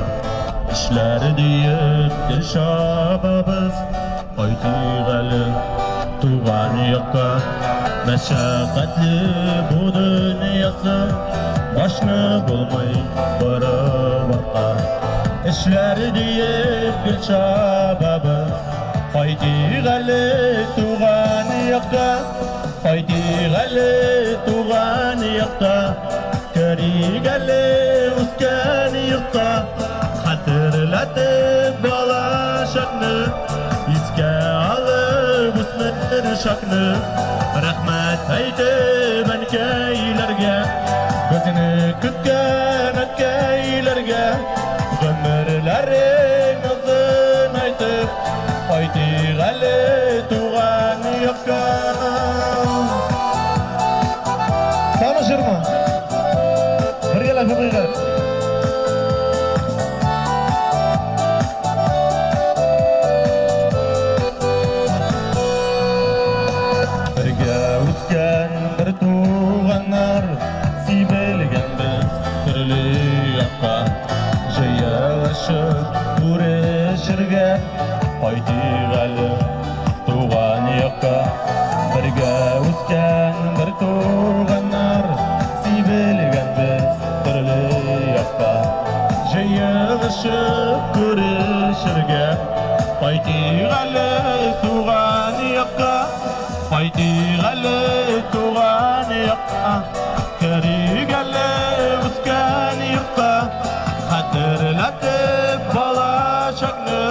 Эшләр диеп гел чабабыз, кайтыйк әле туган якка. Мәшәкатьле бу дөньясы, башны булмый борып артка. Эшләр диеп гел чабабыз, кайтыйк әле туган якка. Кайтыйк әле туган якка, керик әле үскән йортка. Хәтерләтеп бала чакны, искә алып үсмер чакны. Рәхмәт әйтеп әнкәйләргә, безне көткән әткәйләргә. Гомерләрен озынайтып, кайтыйк әле туган якка. җырны. Бергәләп җырлыйк әле. Бергә үскән бер туганнар, сибелгән без төрле якка. Җыелышып күрешергә кайтыйк әле туган якка. Бергә үскән бер туганнар, сибелгән без төрле якка. Җыелышып күрешергә кайтыйк әле туган якка. Кайтыйк әле туган якка. Керик әле үскән йортка. Хәтерләтеп балачакны,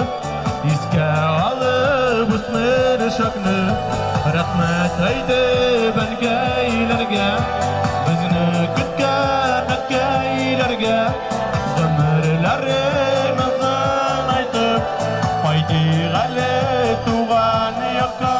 искә алып үсмер чакны. Рәхмәт әйтеп әнкәйләргә, безне көткән әткәйләргә. Гомерләрен озын әйтеп, кайтыйк әле туган якка.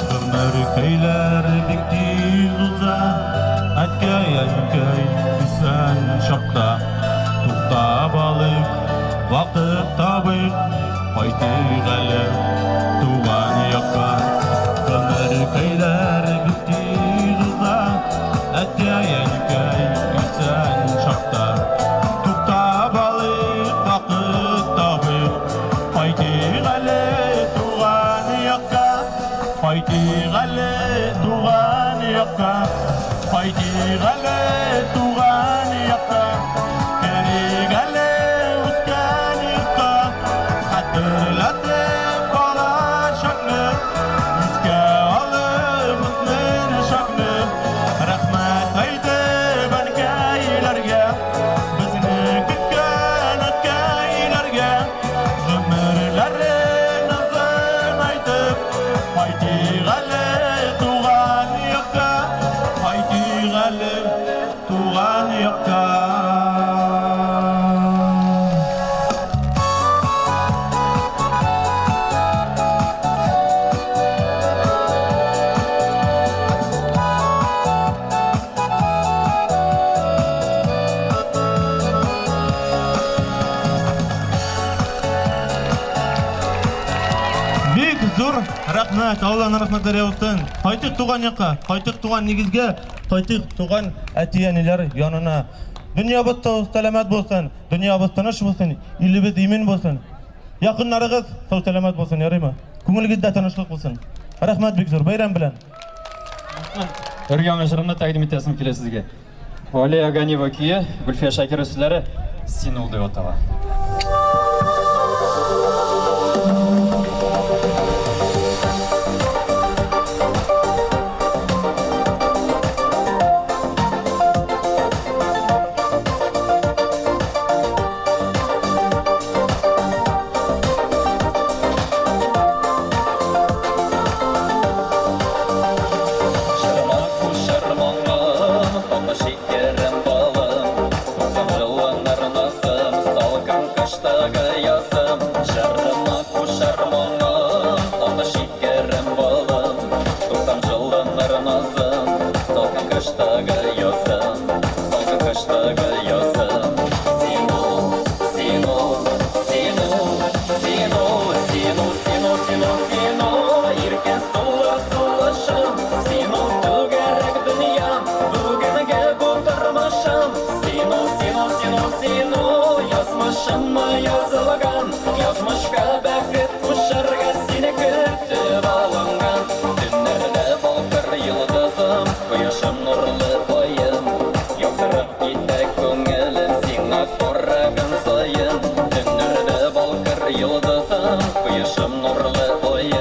Гомер көйләр бик тиз уза, әткәй, әнкәй исән чакта. Туктап алыйк, вакыт табыйк, кайтыйк әле туган якка. Гомер көйләр бик тиз уза, әткәй, әнкәй исән чакта. Туктап алыйк, вакыт табыйк, кайтыйк әле туган якка. Кайтыйк әле туган якка. Кайтыйк әле туган якка. Керик әле үскән йортка. Хәтерләтеп балачакны, искә алып үсмер чакны. Рәхмәт әйтеп әнкәйләргә, безне көткән әткәйләргә. Гомерләрен озын әйтеп, кайтыйк әле туган якка. Кайтыйк әле туган якка. Бик зур рәхмәт, Алланың рәхмәтләре яусын. Кайтыйк туган якка, кайтыйк туган нигезгә, кайтыйк туган әти-әниләр янына. Дөньябыз сау, сәламәт булсын, дөньябыз тыныч булсын, илебез имин булсын. Якыннарыгыз сау сәламәт булсын, ярыймы? Күңелегездә тынычлык булсын. Рәхмәт бик зур, бәйрәм белән. Өр-яңа җырымны тәкъдим итәсем килә сезгә. Алия Ганиева көе, Гөлфия Шакирова сүзләре Син ул дип атала. Җырыма кушыр моңым, татлы шикәрем, балым, Туксан җылыныр назым, салкын кыштагы язым. Җырыма кушыр моңым, татлы шикәрем, балым, Туксан җылыныр назым, салкын кыштагы язым, салкын кыштагы язым. Син ул, син ул, син ул, син ул, син ул, син ул, син ул, син ул, иркен сулы сулышым, син ул түгәрәк дөньям, бүгенге бу тормышым. Син ул, син ул, син ул, син ул, язмышыма язылган, язмышка бәхет кушарга сине көтеп алынган. Төннәрдә балкыр йолдызым, кояшым, нурлы аем, яктырып китә күңелем сиңа караган саен. Төннәрдә балкыр йолдызым, кояшым, нурлы аем.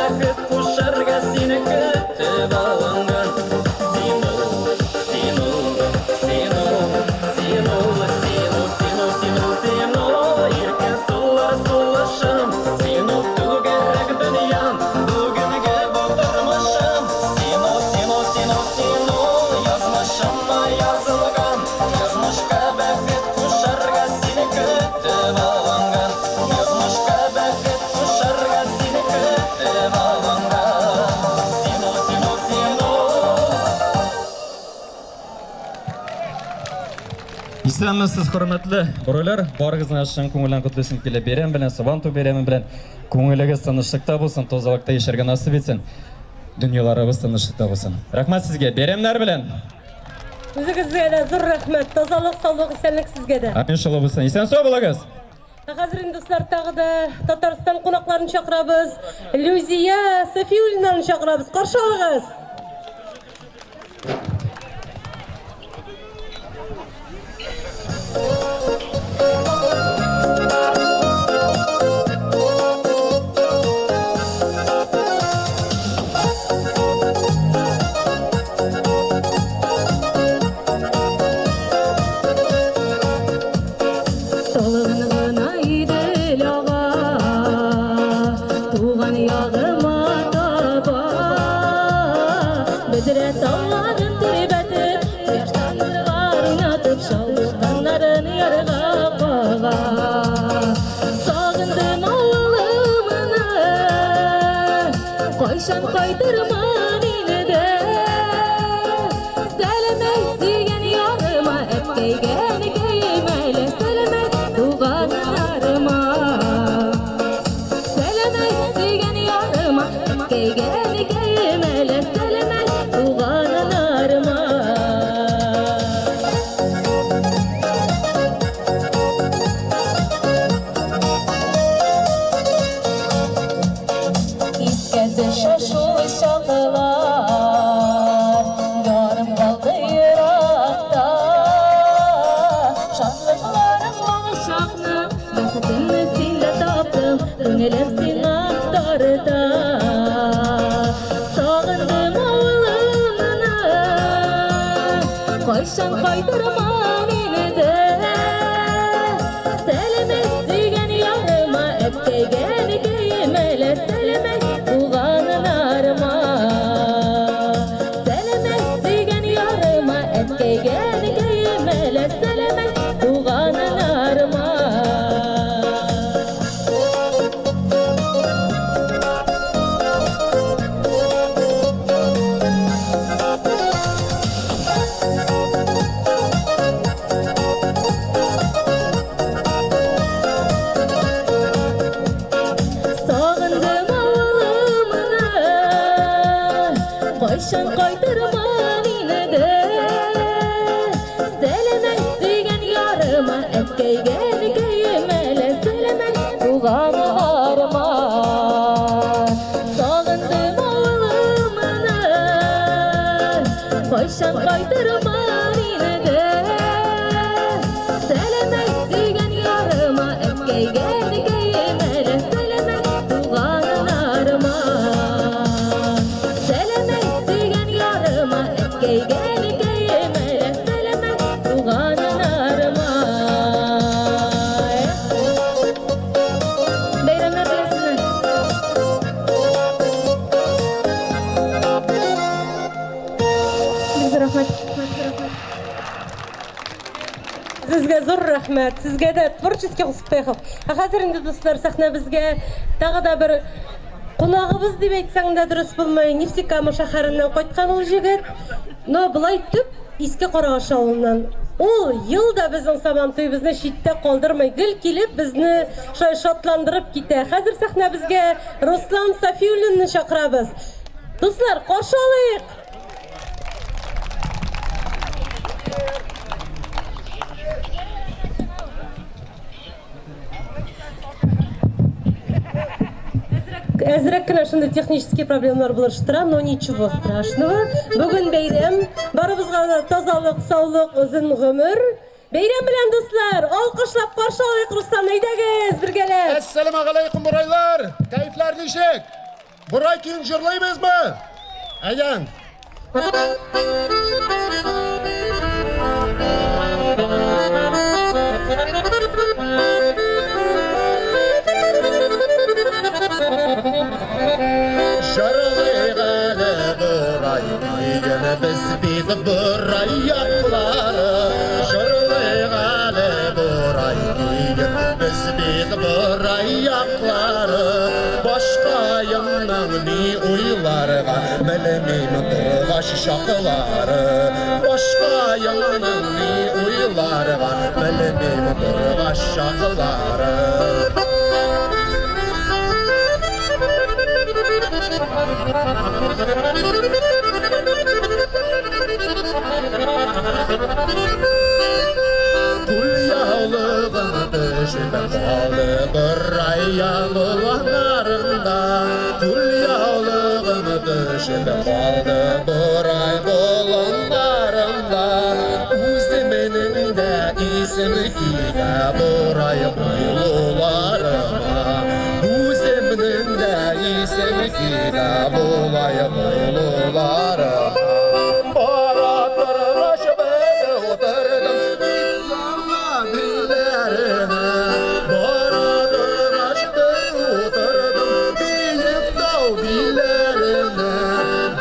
бәхет кушарга сине көтеп алынган. Син ул, син ул, син ул, син ул, син ул, син ул, син ул, син ул, иркен сулар сулышым, син ул түгәрәк дөньям, бүгенге бу тормышым. Син ул, син ул, син ул, син ул, язмышыма язылган, язмышка бәхет кушарга сине көтеп алынган. Язмышка бәхет кушарга сине көтеп алынган. Син ул, син ул, син ул. Исәнмесез, хөрмәтле бүреләр. Барыгызны чын күңелдән котлыйсым килә. Бәйрәм белән, Сабантуй бәйрәме белән. Күңелегез тынычлыкта булсын, тазалыкта яшәргә насыйп итсен. Дөньяларыбыз тынычлыкта булсын. Рәхмәт сезгә. Бәйрәмнәр белән. Үзегезгә дә зур рәхмәт. Тазалык, саулык, исәнлек сезгә дә. Амин, шулай булсын. Исән сау булыгыз. Ә хәзер инде дуслар тагы да Татарстан кунакларын чакырабыз. Люзия Софиуллинаны чакырабыз. Каршы алыгыз. Талгын гына Идел ага, туган ягыма таба. Бөдрә тауларын тирбәтеп, кояштан нурлар уйнатып, шаулыканнарын ярга кага. Сагындым авылымны, кайчан кайтырмын инде. Сәламәт сөйгән ярыма, әбкәйгә, әнкәемә, әле сәламәт туганнарыма. Сәламәт сөйгән ярыма, әбкәйгә, әнкәемә, әле сәламәт туганнарыма. Искә төшә шул чаклар, ярым калды еракта. Шатлыкларым балачакны, бәхетемне синдә таптым, күңелем сиңа тарта. Сагындым авылымны, кайчан кайтырмын инде. Сәламәт сөйгән ярыма, әбкәйгә, әнкәемә, әле сәламәт туганнарыма. Сәламәт сөйгән ярыма, әбкәйгә, әнкәемә, әле сәламәт туганнарыма. Сагындым авылымны, кайчан кайтырмын инде. Сәламәт сөйгән ярыма, әбкәйгә, әнкәемә, әле сәламәт туганнарыма. Сагындым авылымны, кайчан кайтырмын инде. Сәламәт сөйгән ярыма, әбкәйгә, әнкәемә, әле сәламәт туганнарыма. Сәламәт сөйгән ярыма, әбкәйгә, әнкәемә, әле сәламәт туганнарыма. Бәйрәмнәр белән сезне. Бик зур рәхмәт. Сезгә зур рәхмәт. Сезгә дә творческих успехов. Ә хәзер инде дуслар сәхнәбезгә тагы да бер кунагыбыз дип әйтсәң дә дөрес булмый. Нефтекама шәһәреннән кайткан ул җегет. Но болай төп Иске Карагаш авылыннан. Ул ел да безнең Сабантуебызны читтә калдырмый, гел килеп безне шулай шатландырып китә. Хәзер сәхнәбезгә Руслан Сафиуллинны чакырабыз. Дуслар, каршы алыйк! Әзрәк кенә шундый технический проблемалар булып тора, но ничего страшного. Бүген бәйрәм, барыбызга да тазалык, саулык, озын гомер. Бәйрәм белән, дуслар! Алкышлап каршы алыйк Руслан, әйдәгез бергәләп. Әссәламәгаләйкүм, бурайлар! Кәефләр ничек? Бурай көен җырлыйбызмы? Әйдәң. Җырлыйк әле бурай көен, без бит бурай яклары. Җырлыйк әле бурай көен, без бит бурай яклары. Башкаемның ни уйларга белмим торгач чаклары. Башкаемның ни уйларга белмим торгач чаклары. Кулъяулыгым төшеп калды Борай болыннарында. Кулъяулыгым төшеп калды Борай болыннарында. Үземнең дә исем китә Борай булуларыма. Үземнең дә исем китә Борай булуларыма. Бара торгач бер утырдым Билләренә. Бара торгач бер утырдым Биек тау билләренә.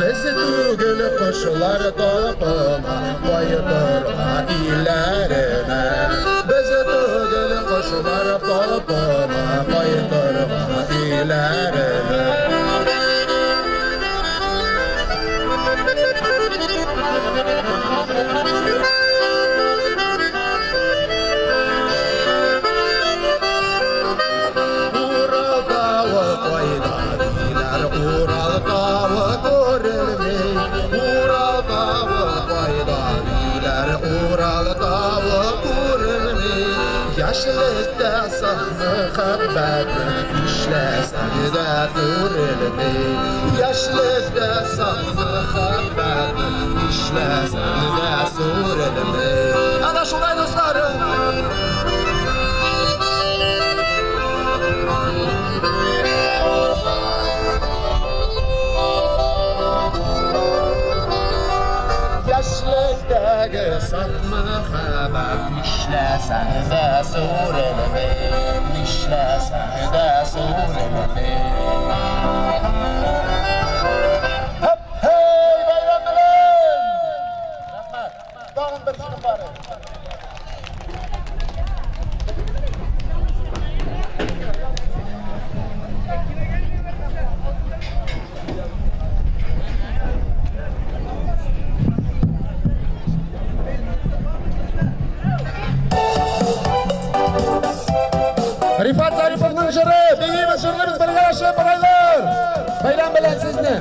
Без түгел кошлар талпына Кайтырга илләренә. Без түгел кошлар талпына Кайтырга илләренә. Урал тавы кайда диләр, Урал тавы күренми. Урал тавы кайда диләр, Урал тавы күренми. Яшьлектә саф мәхәббәтне нишләсәң дә сүрелми. Яшьлектә саф мәхәббәтне нишләсәң дә сүрелми. Ана шулай, дусларым. Яшьлектәге саф мәхәббәт нишләсәң дә сүрелми. Нишләсәң дә сүрелми. Һәп, һей, бәйрәм белән! Рәхмәт. Тагын бер җырым бар. Рифат Зариповның җыры, биибез, җырлыйбыз бергәләшеп, бурайлар! Бәйрәм белән сезне!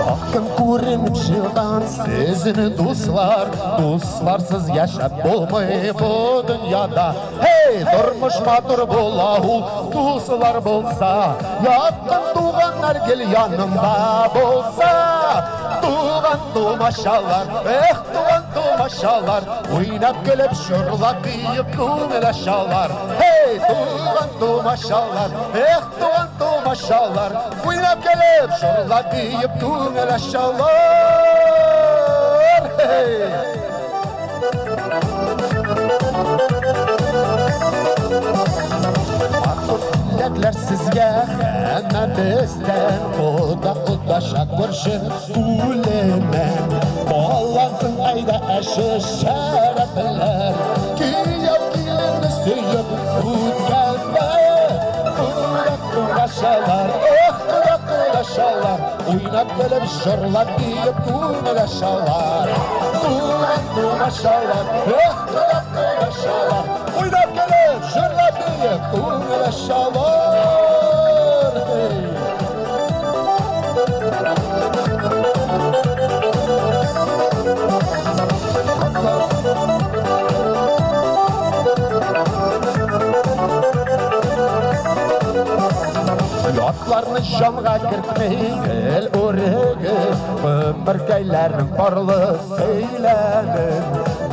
Якын күренеп чыккан сезне дуслар, дусларсыз яшәп булмый бу дөньяда. Һей, тормыш матур була ул, дуслар булса, якын туганнар гел янында булса. Туган тумачалар, эх, туган тумачалар, уйнап көлеп, җырлап биеп күңел ачалар. Һей, туган тумачалар, эх, туган тумачалар, уйнап көлеп, җырлап биеп күңел ачалар. Һей! Матур теләкләр сезгә һәммәбездән, кода кодаша күрше күленнән. Баллансын әйдә әче шәрәпләр, кияү киленне сөеп үткәндә. Кода кодашалар, эх, кода кодашалар, уйнап көлеп, җырлап биеп күңел ачалар. Туган тумачалар, эх, кода кодашалар, уйнап көлеп, җырлап биеп күңел ачалар. Һей! Ятларны җанга кертми гел үрегез, гомеркәйләрнең парлы сөйләмен.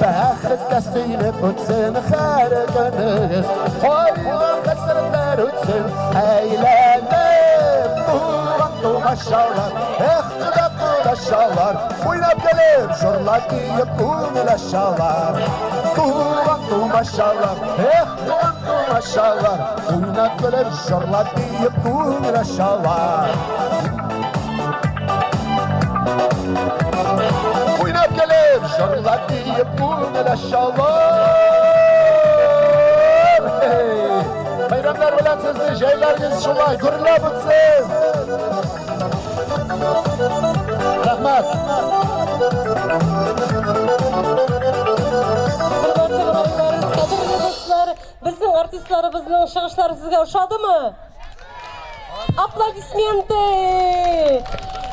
Бәхеткә сөенеп үтсен һәр көнегез. Кайгы-хәсрәтләр үтсен, әйләнеп туган тумачалар. Эх, кода кодачалар, уйнап көлеп, җырлап биеп күңел ачалар. Туган тумачалар, эх, туган тумачалар, уйнап көлеп, җырлап биеп күңел ачалар. Уйнап көлеп, җырлап биеп күңел ачалар. Hey! Бәйрәмнәр белән сезне җәйләрегез шулай гөрләп үтсен. Рәхмәт. Хөрмәтле борайлар, кадерле дуслар, безнең артистларыбызның чыгышлары сезгә ошадымы? Аплодисменты!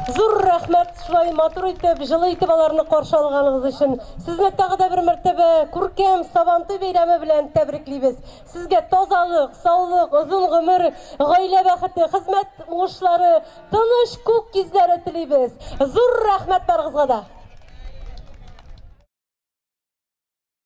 Зур рәхмәт шулай матур итеп, җылы итеп аларны каршы алганыгыз өчен. Сезне тагы да бер мәртәбә күркәм Сабантуй бәйрәме белән тәбриклибез. Сезгә тазалык, саулык, озын гомер, гаилә бәхете, хезмәт уңышлары, тыныч күк йөзләре телибез. Зур рәхмәт барыгызга да.